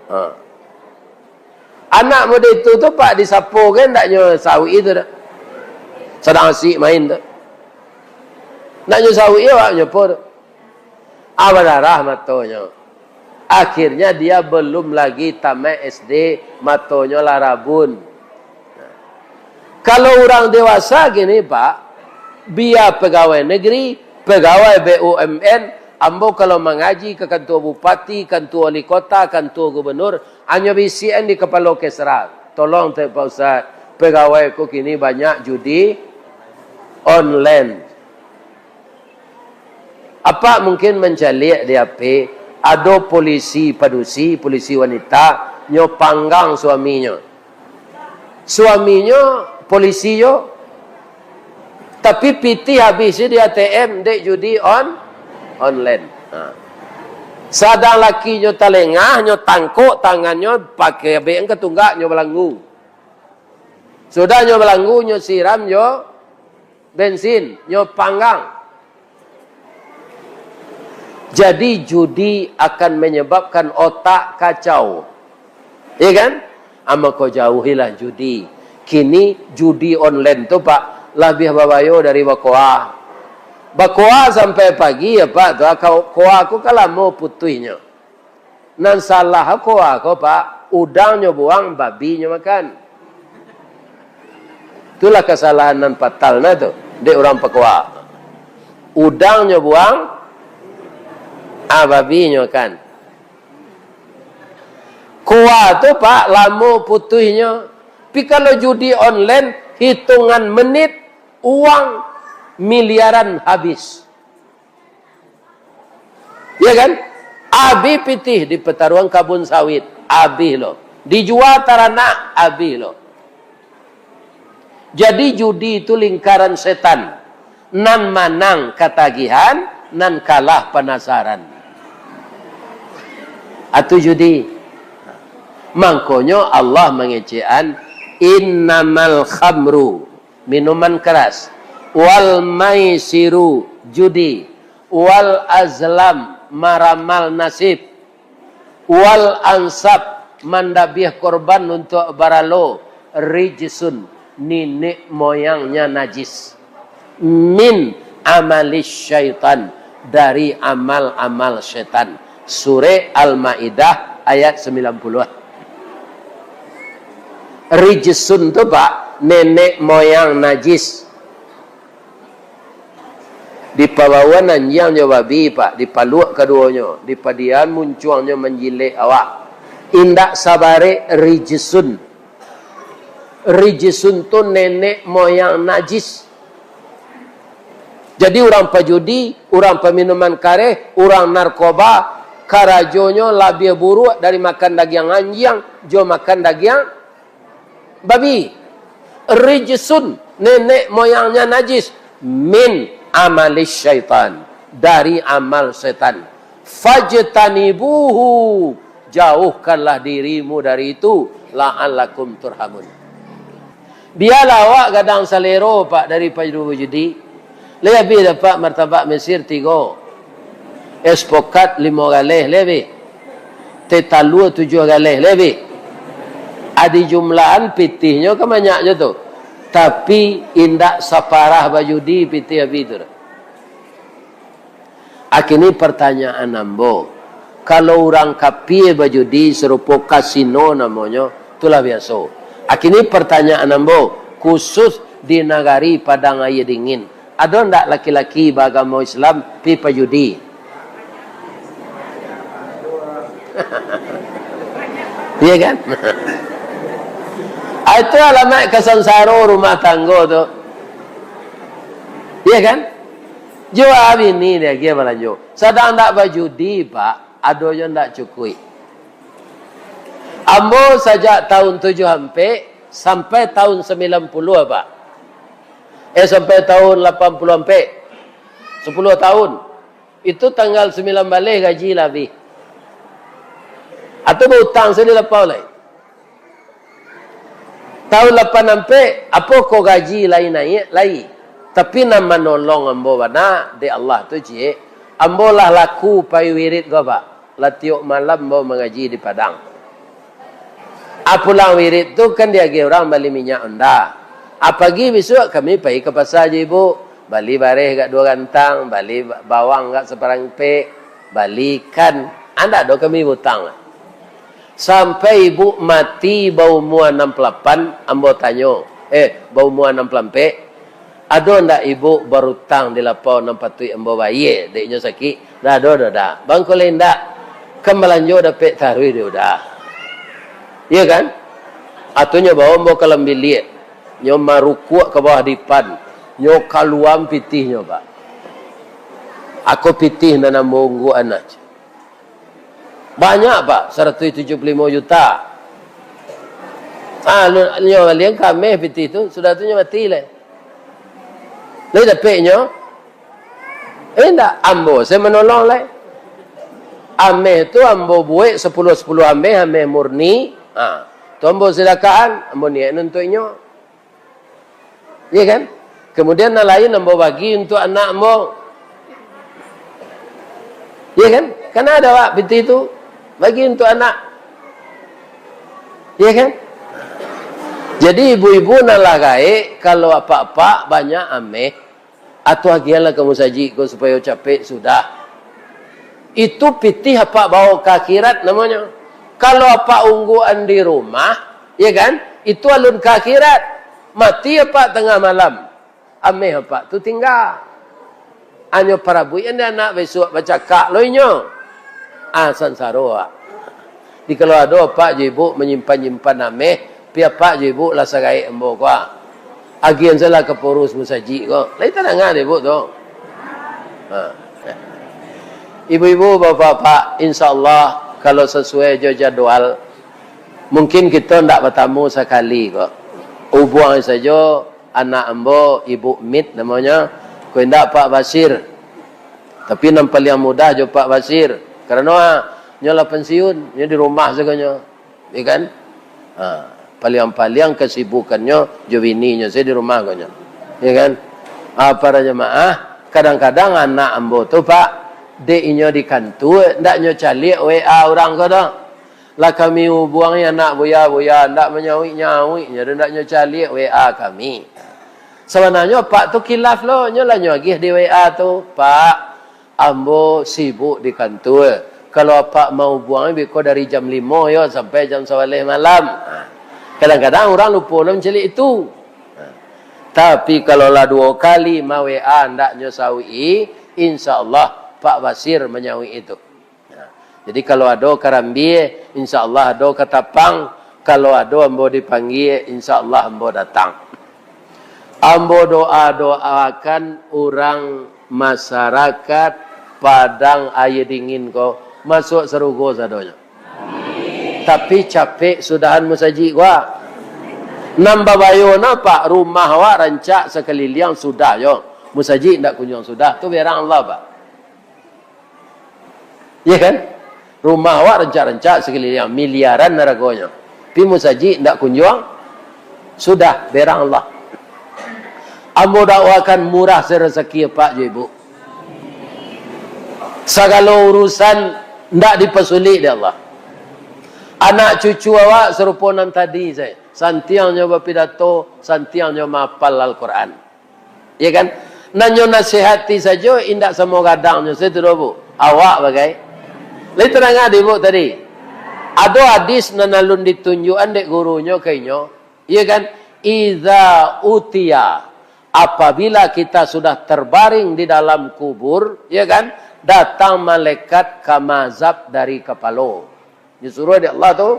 Ha. Anak mudo itu tu, Pak, disapo kan ndak nyo sauik itu dah. Sadang asik main tu. Ndak nyo sauik awak nyo apo tu. Ah, badarah matonyo. Akhirnya dia belum lagi tamat S D, matonyo lah rabun. Kalau urang dewasa kini, Pak, bia pegawai negeri, pegawai B U M N, ambo kalau mangaji ka kantua bupati, kantua wali kota, kantua gubernur, anyo bisiakan di kapalo kesra, "Tolong, Pak Ustaz, pegawai ko kini banyak judi online." Apak mungkin mancaliak di H P, ado polisi padusi, polisi wanita, nyo panggang suaminyo. Suaminyo polisi juo, tapi pitih abih di A T M, dek judi on-, online. Ha. Sadang lakinyo talengah, nyo tangkok tangannyo, pakai abek ka tunggak, nyo balanggu. Sudah nyo balanggu, nyo siram jo bensin, nyo panggang. Jadi, judi akan menyebabkan otak kacau. Iya kan? Ah, mako jauhilah judi. Kini judi online tu, Pak, labiah babayo dari bakoa. Bakoa sampai pagi, ya, Pak, tu, ah, ko-, koa ko kan lamo putuihnyo. Nan salah koa ko, Pak, udangnyo buang, babinyo makan. Itulah kasalahan nan fatal nah tu, dek urang pakoa. Udangnyo buang, ah, babinyo makan. Koa tu, Pak, lamo putuihnyo. Tapi kalau judi online, hitungan menit, uang miliaran habis. Ya kan? Abih pitih di pataruang kabun sawit, abih lo. Dijua taranak, abih lo. Jadi judi itu lingkaran setan. Nan manang katagihan, nan kalah panasaran. Atu judi. Mangkonyo Allah mangecekan, "Innamal khamru," minuman keras, "wal maisiru," judi, "wal azlam," maramal nasib, "wal ansab," mandabiah korban untuak baralo, "rijsun," niniak moyangnya najis, "min amalis syaitan," dari amal-amal setan. Surek Al-Maidah ayat sambilan puluah. Rijsun tu, Pak, nenek moyang najis. Dipabaoan anjiang jo babi, Pak, dipaluak kaduonyo, dipadiahan muncuangnyo manjilek awak. Indak sabarek rijsun. Rijsun tu nenek moyang najis. Jadi urang pajudi, urang paminuman kareh, urang narkoba, karajonyo labiah buruak dari makan dagiang anjiang jo makan dagiang babi. Rijsun, nenek moyangnya najis. Min amalis syaitan, dari amal setan. Fajtanibuhu, jauhkanlah dirimu dari itu, la'allakum turhamun. Bialah awak gadang salero, Pak, dari pajudi. Lai abih dapek martabak Mesir tigo. Es pokat limo galeh, lai abih. Teh talua tujuah galeh, lai abih. Adi jumlahan pitihnyo kan banyak jo tu. Tapi indak saparah bajudi pitih abih tu. Akini pertanyaan ambo, kalau urang kapie bajudi sarupo kasino namonyo, tu lah biaso. Akini pertanyaan ambo, khusus di nagari Padang Aia Dingin, ado ndak laki-laki baagamo Islam pi pajudi? Iya kan? Ah, itu alamaik kasansaro rumah tanggo tu. Iya kan? Jo bini diagiah balanjo. Sadang ndak bajudi, Pak, ado jo ndak cukuik. Ambo sajak tahun tujuah ampek sampai tahun sambilan puluah, Pak. Eh, sampai tahun lapan puluah ampek. Sapuluah tahun. Itu tanggal sambilan baleh gaji lah abih. Atau bautang se di lapau lai. Tahun lapan ampek, apo ko gaji lai naiak, lai. Tapi nan manolong ambo bana dek Allah tu, ciek. Ambo lah laku pai wirid ko, Pak. Lah tiok malam ambo mangaji di Padang. Ah, pulang wirid tu kan diagiah urang bali minyak onda. Ah, pagi bisuak kami pai ka pasa jo ibu, bali bareh agak duo gantang, bali ba-, bawang agak saparangpek, bali ikan. Ah, ndak do kami bautang lah. Sampai ibu mati baumua anam puluah lapan, ambo tanyo, eh, baumua anam puluah ampek, "Ado ndak ibu barutang di lapau nan patuik ambo bayie, dek nyo sakik?" "Ndak ado doh, Da." "Bangko lai ndak? Kan balanjo dapek taruih di uda." Iya kan? Atunyo bawa ambo ka lambiliak. Nyo marukuak ka bawah dipan. Nyo kaluaan pitihnyo, Pak. Ako pitih nan ambo ungguakan nah. Banyak, Pak, saratuih tujuah puluah limo juta. Ah, lu-, nyo balian ka ameh pitih tu, sudah tu nyo mati lai. Lai dapek nyo? Eh, indak, ambo se manolong lai. Ameh tu ambo buek sapuluah-sapuluah ameh, ameh murni. Ha, tu ambo sadakahan, ambo niaik untuak inyo. Iya kan? Kemudian nan lain ambo bagi untuak anak ambo. Iya kan? Kan ado awak pitih tu, bagi untuak anak. Iya kan? Jadi ibu-ibu nan lah gaek, kalau apak-apak banyak ameh, Atau agiahlah ka musajik ko supayo capek sudah. Itu pitih apak bawa ka akhirat namonyo. Kalau apak ungguan di rumah, ya kan? Itu alun ka akhirat. Mati apak tangah malam. Ameh apak tu tingga. Anyo parabuik an di anak bisuak bacakak lo inyo. Ah, sansaro awak. Jadi kalau ado apak jo ibuk manyimpan-nyimpan ameh, pi apak jo ibuk lah sagaek ambo ko, ah. Agian salah ka pengurus musajik ko. Lai tadanga dek ibuk tu. Ha. Ibu-ibu, bapak-bapak, insya Allah, kalau sasuai jo jadwal, mungkin kito ndak batamu sakali ko. Ubuang sajo anak ambo, Ibu Mit namonyo, ko indak Pak Basir. Tapi nan paliang mudah jo Pak Basir. Karano, ah, nyo lah pensiun, nyo di rumah sagonyo. Ya kan? Ha, paliang-paliang kasibukannyo jo bininyo sajo di rumah ko nyo. Ya kan? Ah, para jamaah, kadang-kadang anak ambo tu, Pak, dek inyo di kantua, ndak nyo caliak W A urang ko doh. Lah kami ubuangi anak buya-buya, ndak manyauik-nyauik nyo doh, ndak nyo caliak W A kami. Sabananyo Pak tu kilaf lo, nyo lah nyo agiah di W A tu, "Pak, ambo sibuk di kantua. Kalau apak maubuang, biko dari jam limo yo sampai jam sabaleh malam." Ha. Kadang-kadang urang lupo lo mancaliak itu. Ha. Tapi kalau lah duo kali ma-W A ndak nyo sauik-i, insya Allah Pak Basir manyauik itu. Nah, jadi kalau ado karambia, insya Allah ado katapang. Kalau ado ambo dipanggia, insya Allah ambo datang. Ambo doa-doakan urang masyarakat Padang Aia Dingin ko masuak sarugo sadonyo. Tapi capek sudahan musajik ko. Nan babayo no, Pak, rumah awak rancak sakaliliang sudah yo. Musajik ndak kunjuang sudah, tu berang Allah, Pak. Ya kan? Rumah awak rancak-rancak sakaliliang, miliaran haragonyo. Pi musajik ndak kunjuang, sudah, berang Allah. Ambo dakwakan murah se rasaki apak jo ibuk. Sagalo urusan ndak dipasulik dek Allah. Anak cucu awak sarupo nan tadi sajo. Santiangnyo bapidato, santiangnyo mahapal Al-Quran. Ya kan? Nan nyo nasihati sajo, indak samo gadangnyo sajo tu doh, Bu. Awak bagai. Lai tadanga dek ibuk tadi. Ado hadis nan alun ditunjuakan dek gurunyo ka inyo. Ya kan? Iza utiya, apabila kita sudah terbaring di dalam kubur, ya kan? Datang malaikat ka maazab dari kapalo. Disuruah dek Allah tu,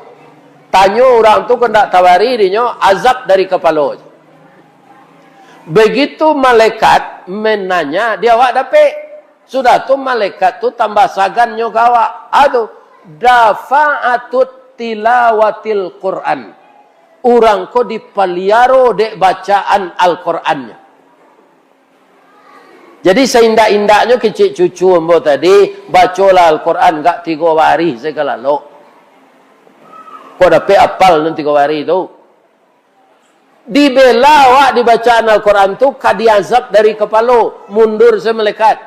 tanyo urang tu ko ndak tabari dinyo azab dari kapalo. Begitu malaikat mananya, di awak dapek. Sudah tu malaikat tu tambah sagannyo ka awak. Ah tu, dafa'atut tilawatil Quran. Urang ko dipaliaro dek bacaan Al-Qurannyo. Jadi, saindak-indaknyo kecek cucu ambo tadi, bacolah Al-Quran gak tigo barih sajo ka lalok. Kok dapek apal nan tigo barih tu? Dibela awak dibacaan Al-Quran tu, ka diazab dari kapalo, mundur sajo malaikat.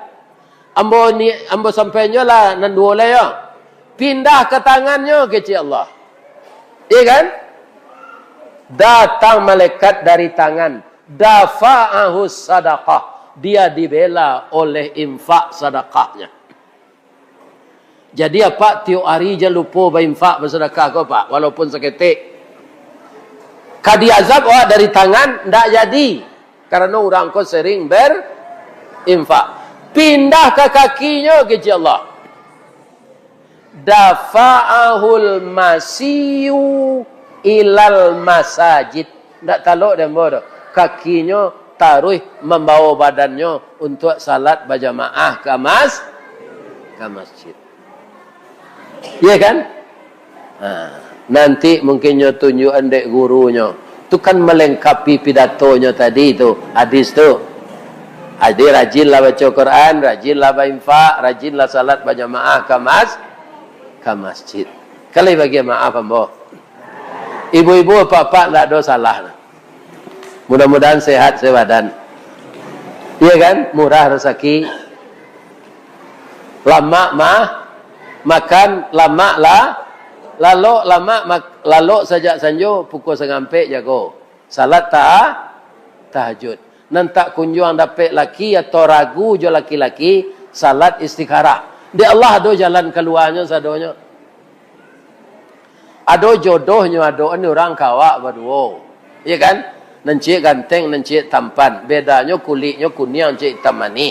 Ambo ni, ambo sampaiannyo lah nan duo lai yo. Pindah ka tangannyo, kecek Allah. Iya kan? Datang malaikat dari tangan. Dafa'ahu sadaqah. Dia dibela oleh infak sadakahnya. Jadi, apak tiok ari jan lupo bainfak, basadakah ko, Pak, walaupun saketek. Ka diazab awak dari tangan, ndak jadi. Karano urang ko sering berinfak. Pindah ka kakinyo, kecek Allah. Dafa'ahul masiyu ilal masajid. Ndak talok dek ambo doh. Kakinyo taruih mambawo badannyo untuak salat bajamaah ka mas-, ka masjid. Iya kan? Ha, nanti mungkin nyo tunjuakan dek gurunyo. Tu kan malengkapi pidatonyo tadi tu, hadis tu. Jadi, rajinlah baco Quran, rajinlah bainfak, rajinlah salat bajamaah ka mas-, ka masjid. Kan lai bagian maaf ambo. Ibu-ibu, apak-apak, ndak ado salah. Mudah-mudahan sehat sabadan. Iya kan? Murah rasaki. Lamak mah, makan lamak lah, lalok lamak mak-, lalok sajak sanjo pukul sangampek jago. Salat ta-, tahajud. Nan tak kunjuang dapek laki atau ragu jo laki-laki, salat istikharah. Dek Allah ado jalan kaluanyo sadonyo. Ado jodohnyo, ado ni urang ka awak baduo. Iya kan? Nan ciek ganteng, nan ciek tampan. Bedanyo kuliknyo kuniang, ciek itam manih.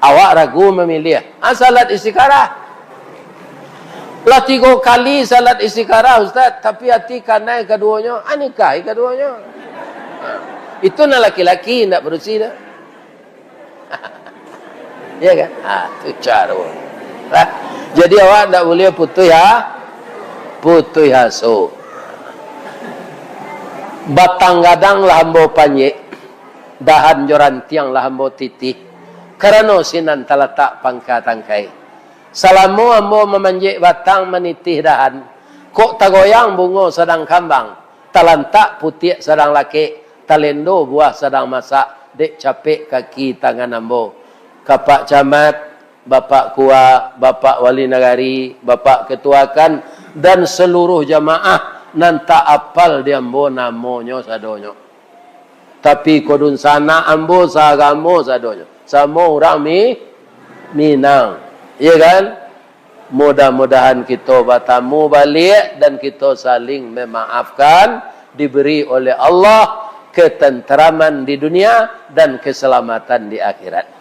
Awak ragu mamiliah. Ah, salat istikharah. Lah tigo kali salat istikharah, Ustaz, tapi ati kanai kaduonyo, ah, nikahi kaduonyo. Itu nan laki-laki, indak padusi doh. Ya kan? Ah, tu caro. Nah, jadi awak ndak buliah putuih ha-, putuih aso. Batang gadang lah ambo panjek, dahan jo rantiang lah ambo titih, karano sinan talatak pangka tangkai. Salamo ambo mamanjek batang, manitih dahan, kok tagoyang bungo sadang kambang, talantak putiak sadang lakek, talendo buah sadang masak, dek capek kaki tangan ambo. Kapak Camat, Bapak Kua, Bapak Wali Nagari, Bapak Ketua kan, dan seluruh jamaah nan tak apal di ambo namonyo sadonyo. Tapi ko dunsanak ambo saagamo sadonyo. Samo urang Mi-, Minang. Iya kan? Mudah-mudahan kito batamu baliak dan kito saling memaafkan, diberi oleh Allah ketenteraman di dunia dan keselamatan di akhirat.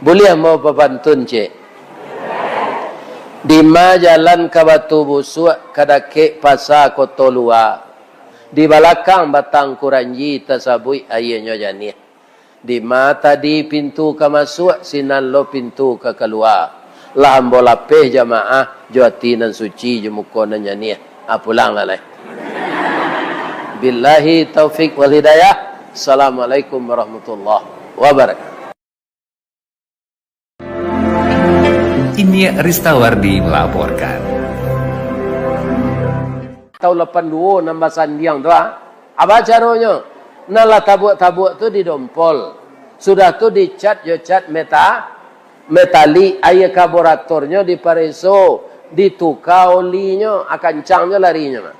Buliah mau papantun, cek? Dima jalan ka Batu Busuak, ka dakek Pasa Koto Lua. Di balakang batang kuranji tasabuik aianyo janiah. Dima tadi pintu ka masuak, sinan lo pintu ka kalua. Lah ambo lapeh jamaah, jo ati nan suci, jo muko nan janiah. Ah, pulanglah lai. Billahi taufik wal hidayah. Assalamualaikum warahmatullahi wabarakatuh. Ini Ristawardi melaporkan. Taun lapan duo nan basandiang tu, ah. Apa caronyo? Nan lah tabuak-tabuak tu didompol. Sudah tu dicat jo cat meta-, metalik, aia karburatornyo dipareso, dituka olinyo, ah, kancangnyo larinyo mah.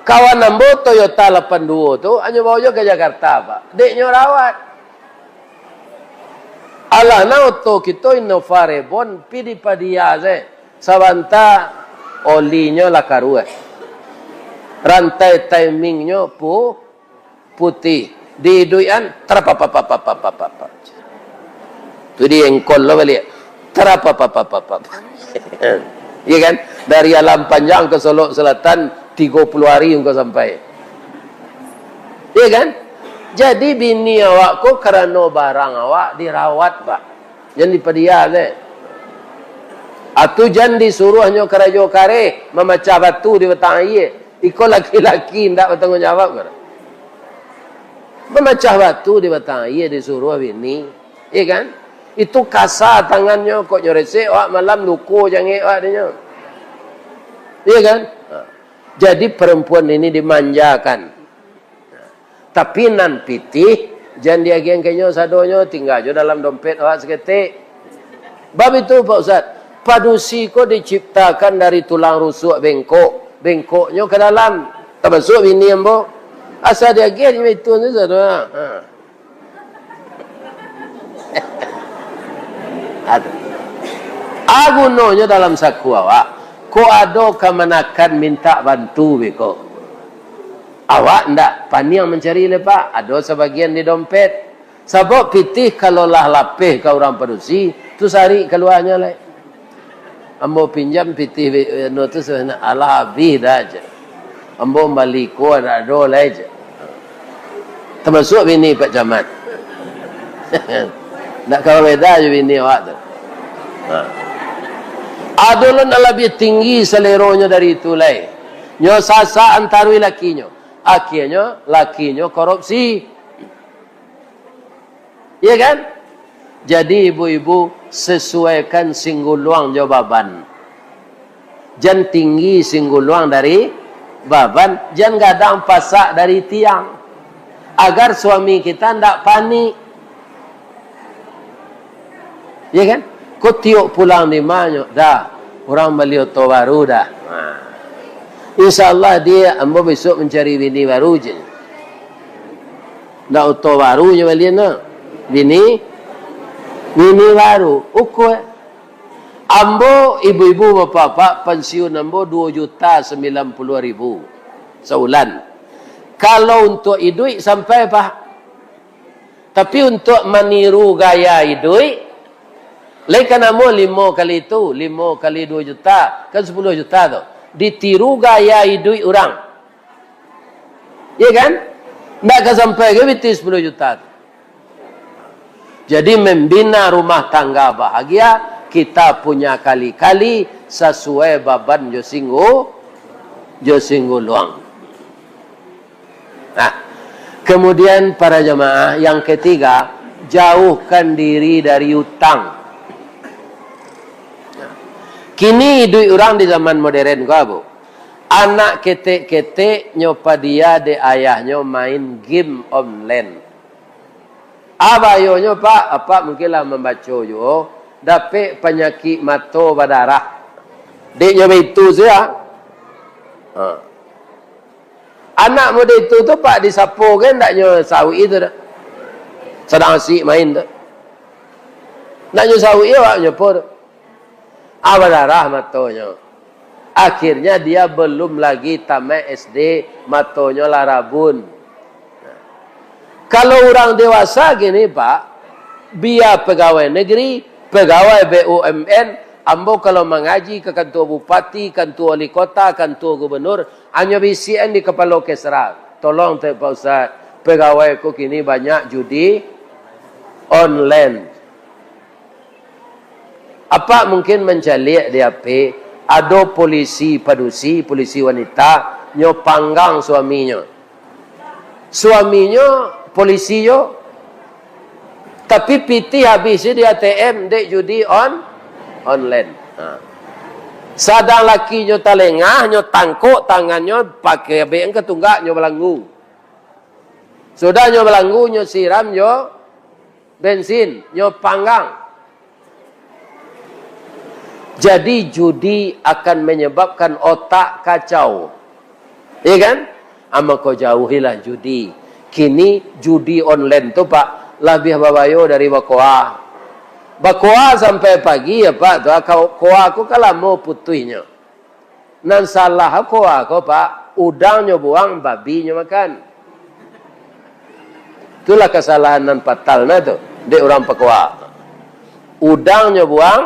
Kawan ambo Toyota lapan duo tu, hanyo bawa jo ka Jakarta, Pak. Dek nyo rawat. Alah, nah, oto kito Innova Reborn, pi dipadia se. Sabanta olinyo lah karuah. Rantai timingnyo pu-, putih. Diiduikan, tarapapapapapapapa. Tu diengkol lo baliak. Tarapapapapapapa. Iya kan? Dari Alam Panjang ka Solok Selatan, tigo puluah hari engkau sampai. Iya kan? Jadi bini awak ko karano barang awak dirawat, Pak. Jan dipadia se. Atu jan disuruahnyo karajo kareh, mamacah batu di batang aia. Iko laki-laki ndak batangguang jawab, kan? Mamacah batu di batang aia disuruah bini, iya kan? Itu kasa tangannyo, kok nyo resek, awak malam luko jangek awak dinyo. Iya kan? Ha. Jadi perempuan ini dimanjakan. Tapi nan pitih, jan diagiahan ka inyo sadonyo, tingga jo dalam dompet awak saketek. Bab itu, Pak Ustaz, padusi ko diciptakan dari tulang rusuk bengkok, bengkoknyo ka dalam, tamasuak bini ambo. Asa diagiah inyo itu tu sadonyo. Ha. Aduh. A gunonyo dalam saku awak, kok ado kamanakan mintak bantu beko. Awak ndak paniang mancari lai, Pak, ado sabagian di dompet. Sabab pitih kalau lah lapeh ka urang padusi, tu sarik kaluanyo lai. Ambo pinjam pitih be-, anu tu sabananyo, alah abih dah, cek. Ambo mambali ko ndak ado lai, cek. Tamasuak bini Pak Camat. Ndak kawa beda jo bini awak tu. Ha. Ado lo nan labiah tinggi saleronyo dari itu lai. Nyo sasak antaruih lakinyo. Akhianyo, lakinyo korupsi. Iya kan? Jadi, ibu-ibu, sesuaikan singguluang jo baban. Jan tinggi singguluang dari baban, jan gadang pasak dari tiang. Agar suami kita ndak panik. Iya kan? Ko tiok pulang di ma nyo, "Dah, urang bali oto baru dah." Nah. "Insya Allah, Diak, ambo besok mancari bini baru," cek. Ndak oto baru nyo balian tu. Bini, bini baru. Ukua. Ambo, ibu-ibu, bapak-bapak, pensiun ambo dua juta sembilan puluh ribu sabulan. Kalau untuak iduik sampai, Pak. Tapi untuak maniru gaya iduik, lai ka namo limo kali itu, limo kali dua juta, kan sepuluh juta tu. Ditiru gaya iduik urang. Iya kan? Ndak ka sampai ka pitih sepuluh juta tu. Jadi, membina rumah tangga bahagia, kita punya kali-kali sasuai baban jo singgu-, jo singguluang. Nah, kemudian para jamaah, yang ketiga, jauhkan diri dari utang. Kini iduik urang di zaman modern ko, Bu. Anak ketek-ketek nyo padia dek ayahnyo main game online. A bahayonyo, Pak, Apak mungkin lah mambaco juo, dapek panyakik mato badarah. Dek nyo baitu sajo. Ha. Anak mudo itu tu, Pak, disapo kan ndak nyo sauik itu dah. Sadang asik main tu. Ndak nyo sauik awak nyo po tu. Ah, badarah matonyo. Akhirnya dia belum lagi tamat S D, matonyo lah rabun. Kalau urang dewasa kini, Pak, bia pegawai negeri, pegawai B U M N, ambo kalau mangaji ka kantua bupati, kantua wali kota, kantua gubernur, hanyo bisiakan di kapalo kesra, "Tolong, Pak Ustaz, pegawai ko kini banyak judi online." Apak mungkin mancaliak di H P, ado polisi padusi, polisi wanita, nyo panggang suaminyo. Suaminyo polisi juo, tapi pitih abih se di A T M, dek judi on-, online. Ha. Sadang lakinyo talengah, nyo tangkok tangannyo, pakai abek ka tunggak, nyo balanggu. Sudah nyo balanggu, nyo siram jo bensin, nyo panggang. Jadi, judi akan menyebabkan otak kacau. Iya kan? Ah, mako jauhilah judi. Kini judi online tu, Pak, labiah babayo dari bakoa. Bakoa sampai pagi, ya, Pak, tu, ah, ko-, koa ko kan lamo putuihnyo. Nan salah koa ko, Pak, udang nyo buang, babi nyo makan. Itulah kasalahan nan fatal na tu, dek urang pakoa. Udang nyo buang,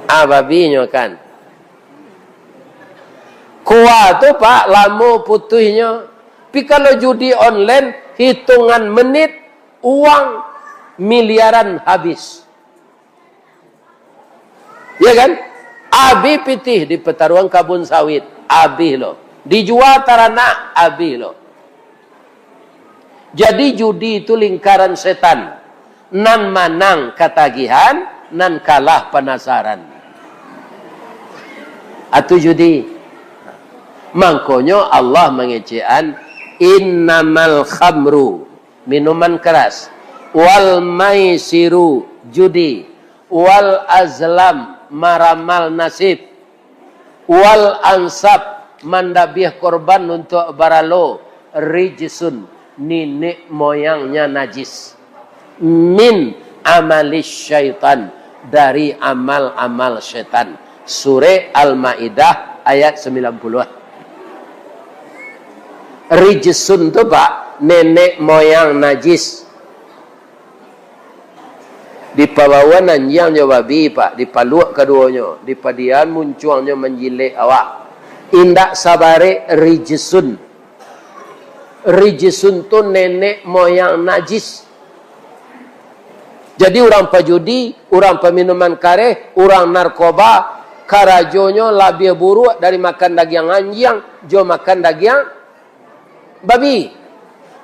ah, babi nyo makan. Koa tu, Pak, lamo putuihnyo. Tapi kalau judi online, hitungan menit, uang miliaran habis. Ya kan? Abih pitih di pataruang kabun sawit, abih lo. Dijua taranak, abih lo. Jadi, judi itu lingkaran setan. Nan manang katagihan, nan kalah panasaran. Atu judi. Mangkonyo Allah mangecekan, "Innamal khamru," minuman keras, "wal maisiru," judi, "wal azlam," maramal nasib, "wal ansab," mandabiah korban untuak baralo, "rijsun," ninek moyangnya najis, "min amalis syaitan," dari amal-amal setan. Surek Al-Maidah ayat sembilan puluh. Rijsun tu, Pak, nenek moyang najis. Dipabaoan anjiang jo babi, Pak, dipaluak kaduonyo, dipadiakan muncuangnyo manjilek awak. Indak sabarek rijsun. Rijsun tu nenek moyang najis. Jadi, urang pajudi, urang paminuman kareh, urang narkoba, karajonyo labiah buruak dari makan dagiang anjiang jo makan dagiang babi.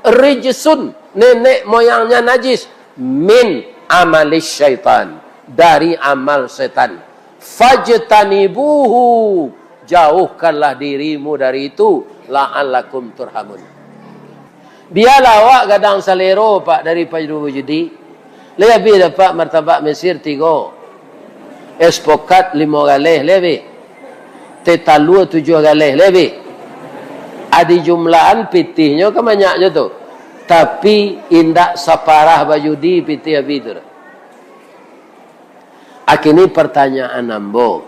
Rijsun, nenek moyangnya najis, min amalis syaitan, dari amal setan. Fajtanibuhu, jauhkanlah dirimu dari itu, la'allakum turhamun. Bialah awak gadang salero, Pak, dari pajudi. Lai abih dapek martabak Mesir tigo. Es pokat limo galeh, lai abih. Teh talua tujuah galeh, lai abih. Adi jumlahan pitihnyo kan banyaknyo tu. Tapi indak saparah bajudi pitih abih tu. Akini partanyaan ambo,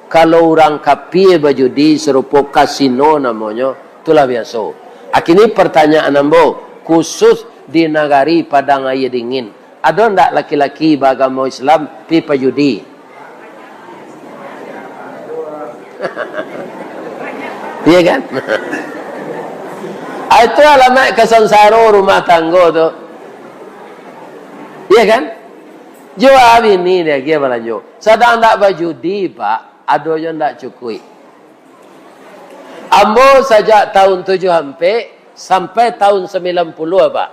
kalau urang kapia bajudi sarupo kasino namonyo, tu lah biaso. Akini partanyaan ambo, khusus di nagari Padang Aia Dingin, ado ndak laki-laki baagamo Islam pi pajudi? Iya kan? Ah, itu alamaik kasansaro rumah tanggo tu. Iya kan? Jua bini diagiah balanjo. Sadang ndak bajudi, Pak, adonyo ndak cukuik. Ambo sajak tahun tujuah ampek sampai tahun sambilan puluah, Pak.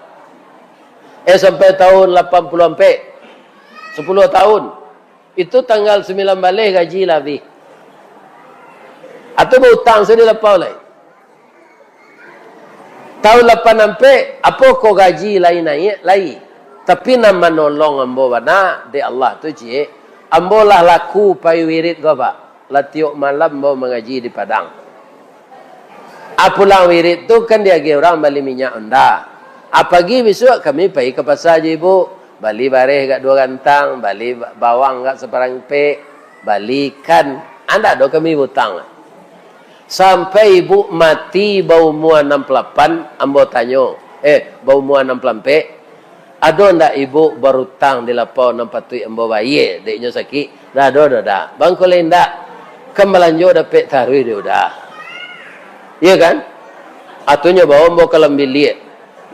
Eh, sampai tahun lapan puluah ampek. Sapuluah tahun. Itu tanggal sambilan baleh gaji lah abih. Atau bautang sudah lapau lai. Tahun lapan ampek, apo ko gaji lai naiak, lai. Tapi nan manolong ambo bana, dek Allah tu, ciek. Ambo lah laku pai wirid ko, Pak. Lah tiok malam ambo mangaji di Padang. Ah, pulang wirid tu kan diagiah urang bali minyak onda. Ah, pagi bisuak kami pai ka pasa jo ibu, bali bareh agak duo gantang, bali ba-, bawang agak saparangpek, bali ikan. Andak do kami bautang lah. Sampai ibu mati baumua anam puluah lapan, ambo tanyo, eh, baumua anam puluah ampek, "Ado ndak ibu barutang di lapau nan patuik ambo bayie, dek inyo sakik?" "Ndak ado doh, Da." "Bangko lai ndak? Kan balanjo dapek taruih dek Uda." Iya kan? Atunyo bawa ambo ka dalam biliak.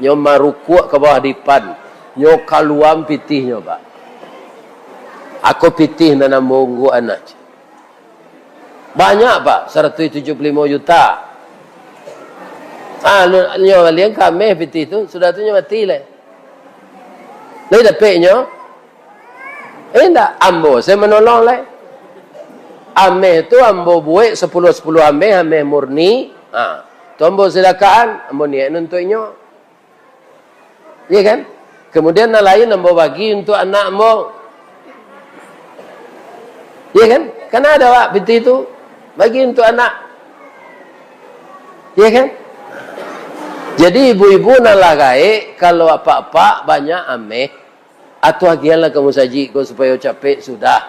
Nyo marukuak ka bawah dipan. Nyo kaluaan pitihnyo, Pak. Ako pitih nan ambo ungguak anak. Banyak, Pak, saratuih tujuah puluah limo juta. Ah, lu-, nyo balian ka ameh pitih tu, sudah tu nyo mati lai. Lai dapek nyo? Eh, indak, ambo se manolong lai. Ameh tu ambo buek sapuluah-sapuluah ameh, ameh murni. Ha, tu ambo sadakahan, ambo niaik untuak inyo. Iya kan? Kemudian nan lain ambo bagi untuak anak ambo. Iya kan? Kan ado, Pak, pitih tu. Bagi untuak anak. Iya kan? Jadi ibu-ibu nan lah gaek, kalau apak-apak banyak ameh, atau agianlah ka musajik ko supayo capek sudah.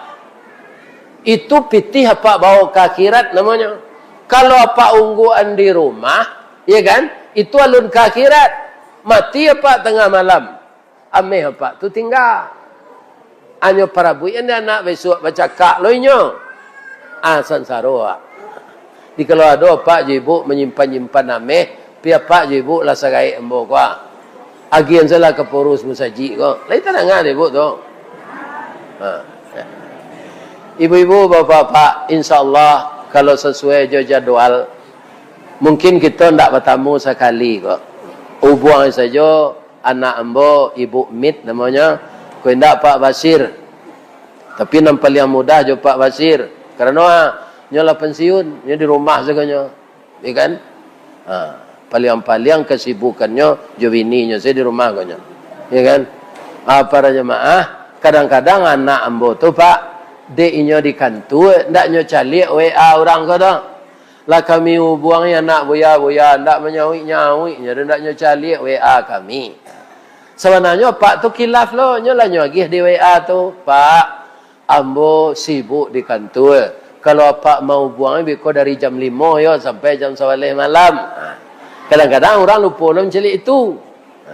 Itu pitih apak bawa ka akhirat namonyo. Kalau apak ungguan di rumah, ya kan? Itu alun ka akhirat. Mati apak tangah malam. Ameh apak tu tingga. Anyo parabuik an di anak, bisuak bacakak lo inyo. Ah, sansaro, Pak. Di kalau ado apak jo ibu manyimpan-nyimpan ameh, pi apak jo ibu lah sagaek ambo ko, ah. Agian salah ka pengurus musajik ko. Lai tadanga dek ibu tu. Ha. Ibu-ibu, bapak-bapak, insyaallah kalau sasuai jo jadwal, mungkin kito ndak batamu sakali ko. Ubuang sajo anak ambo, Ibu Mit namonyo, ko indak Pak Basir. Tapi nan paliang mudah jo Pak Basir. Karano, ah, nyo lah pensiun, nyo di rumah sagonyo. Ya kan? Ha, paliang-paliang kasibukannyo jo bininyo se di rumah ko nyo. Ya kan? Ha, para jamaah, kadang-kadang anak ambo tu, Pak, dek inyo di kantua, ndak nyo caliak W A urang ko doh. Lah kami ubuangi anak buya-buya, ndak manyauik-nyauik nyo, ndak nyo caliak W A kami. Sabananyo Pak tu kilaf lo, nyo lah nyo agiah di W A tu, "Pak, ambo sibuk di kantua. Kalau apak maubuang, biko dari jam limo yo sampai jam sabaleh malam." Ha. Kadang-kadang urang lupo lo mancaliak itu. Ha.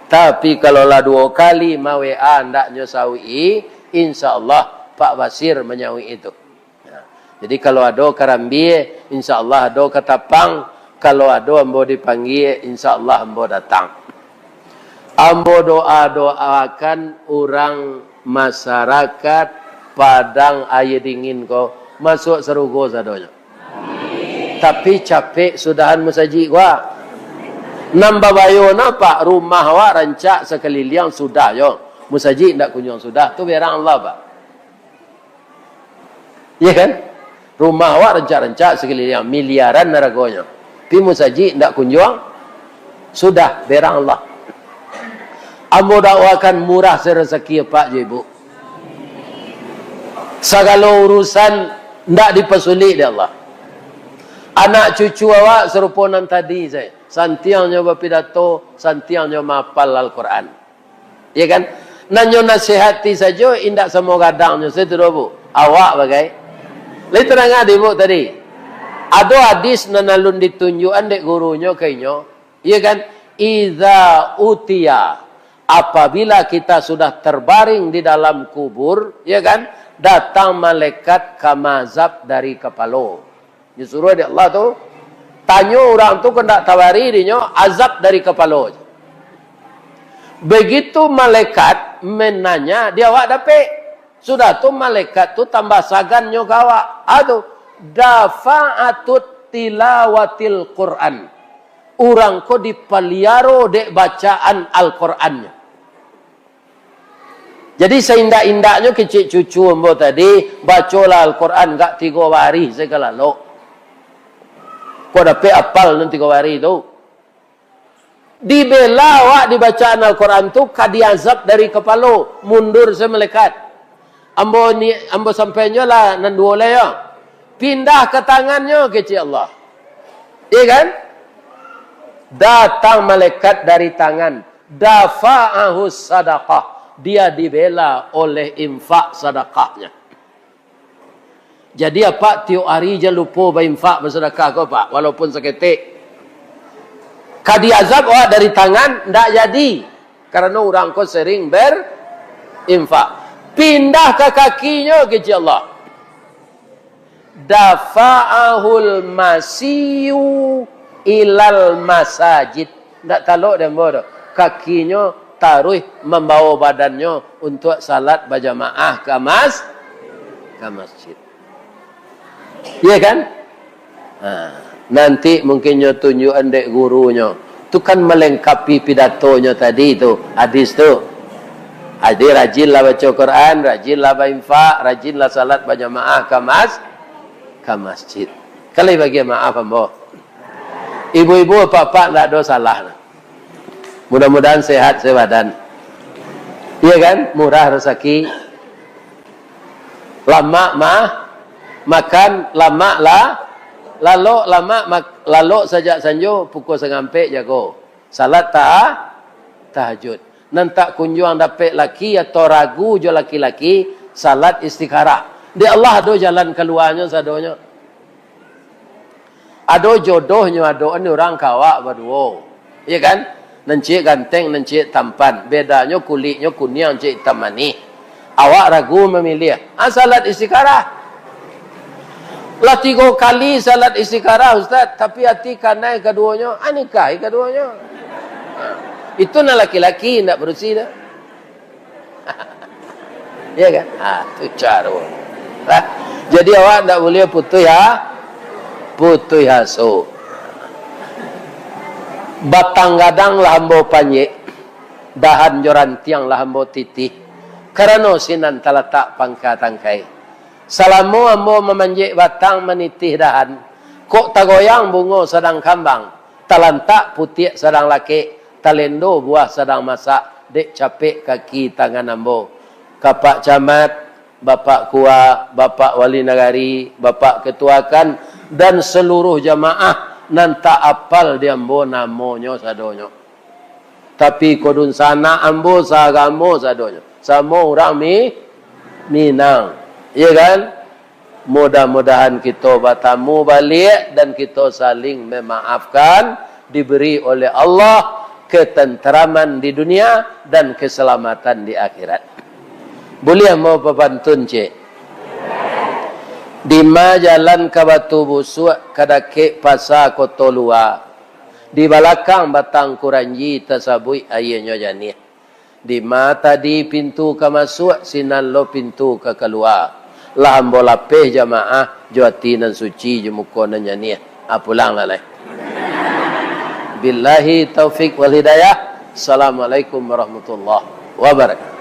Tapi kalau lah duo kali ma-W A ndak nyo sauik-i, insyaallah Pak Basir manyauik itu. Ha. Jadi kalau ado karambia, insyaallah ado katapang. Kalau ado ambo dipanggia, insyaallah ambo datang. Ambo doa-doakan urang masarakat Padang Aia Dingin ko masuak sarugo sadonyo. Tapi capek sudahan musajik ko. Nan babayo no, Pak, rumah awak rancak sakaliliang sudah yo. Musajik ndak kunjuang sudah, tu berang Allah, Pak. Iya kan? Rumah awak rancak-rancak sakaliliang, miliaran haragonyo. Pi musajik ndak kunjuang, sudah, berang Allah. Ambo dakwakan murah se rasaki apak jo ibu. Sagalo urusan ndak dipasulik dek Allah. Anak cucu awak sarupo nan tadi sajo. Santiangnyo bapidato, santiangnyo mahapal Al-Quran. Iya kan? Nan nyo nasihati sajo, indak samo gadangnyo, saya tu doh, Bu. Awak bagai. Lai tadanga di Ibu tadi? Ado hadis nan alun ditunjuakan dek gurunyo ka inyo. Iya kan? Iza utiya, apabila kita sudah terbaring di dalam kubur, iya kan? Datang malaikat ka maazab dari kapalo. Disuruah dek Allah tu. Tanyo urang tu, kok ndak tabari dinyo, azab dari kapalo. Begitu malaikat mananya, di awak dapek. Sudah tu malaikat tu tambah sagan nyo ka awak. Ah tu, dafa'atut tilawatil Quran. Urang ko dipaliaro dek bacaan Al-Qurannyo. Jadi, saindak-indaknyo kecek cucu ambo tadi, bacolah Al-Quran gak tigo barih se ka lalok. Kok dapek apal nan tigo barih tu? Dibela awak di bacaan Al-Quran tu, ka diazab dari kapalo, mundur se malaikat. Ambo ni, ambo sampaian jo lah nan duo lai yo. Pindah ka tangannyo, kecek Allah. Iya kan? Datang malaikat dari tangan. Dafa'ahu sadaqah. Dia dibela oleh infak sadakahnya. Jadi, Apak tiok ari jan lupo bainfak, basadakah ko, Pak, walaupun saketek. Ka diazab awak dari tangan, ndak jadi. Karano urang ko sering berinfak. Pindah ka kakinyo, kecek Allah. Dafa'ahul masyu ilal masajid. Ndak talok dek ambo doh. Kakinyo taruih mambawo badannyo untuak salat bajamaah ka mas-, ka masjid. Iya kan? Ha, nanti mungkin nyo tunjuakan dek gurunyo. Tu kan malengkapi pidatonyo tadi tu, hadis tu. Jadi, rajinlah baco Quran, rajinlah bainfak, rajinlah salat bajamaah ka mas-, ka masjid. Kalau bagian maaf ambo. Ibu-ibu, apak-apak, ndak ado salah. Mudah-mudahan sehat sebadan. Iya kan? Murah rezeki. Lamak mah makan, lamak lah lalok, lamak mak-, lalok sajak sanjo pukua sangampek jago. Salat ta-, tahajud. Nan tak kunjuang dapek laki atau ragu jo laki-laki, salat istikharah. Dek Allah ado jalan kaluanyo sadonyo. Ado jodohnyo, ado ni urang ka awak baduo. Iya kan? Nan ciek ganteng, nan ciek tampan. Bedanyo kuliknyo kuniang, ciek itam manih. Awak ragu mamiliah. Ah, salat istikharah. Lah tigo kali salat istikharah, Ustaz, tapi ati kanai kaduonyo. Ah, nikahi kaduonyo. Itu nan laki-laki, indak padusi doh. Iya kan? Ah, tu caro. Lah, jadi awak ndak buliah putuih ha-, putuih aso. Batang gadang lah ambo panjek, dahan jo rantiang lah ambo titih, karano sinan talatak pangka tangkai. Salamo ambo mamanjek batang, manitih dahan, kok tagoyang bungo sadang kambang, talantak putiak sadang lakek, talendo buah sadang masak, dek capek kaki tangan ambo. Ka Pak Camat, Bapak Kua, Bapak Wali Nagari, Bapak Ketua kan, dan seluruh jamaah nan tak apal di ambo namonyo sadonyo. Tapi ko dunsanak ambo saagamo sadonyo. Samo urang Mi-, Minang. Iya kan? Mudah-mudahan kito batamu baliak dan kito saling memaafkan, diberi oleh Allah ketenteraman di dunia dan keselamatan di akhirat. Buliah mau papantun, cek? Dima jalan ka Batu Busuak, ka dakek Pasa Koto Lua. Di balakang batang kuranji tasabuik aianyo janiah. Dima tadi pintu ka masuak, sinan lo pintu ka kalua. Lah ambo lapeh jamaah, jo ati nan suci, jo muko nan janiah. Ah, pulanglah lai. Billahi taufik wal hidayah. Assalamualaikum warahmatullahi wabarakatuh.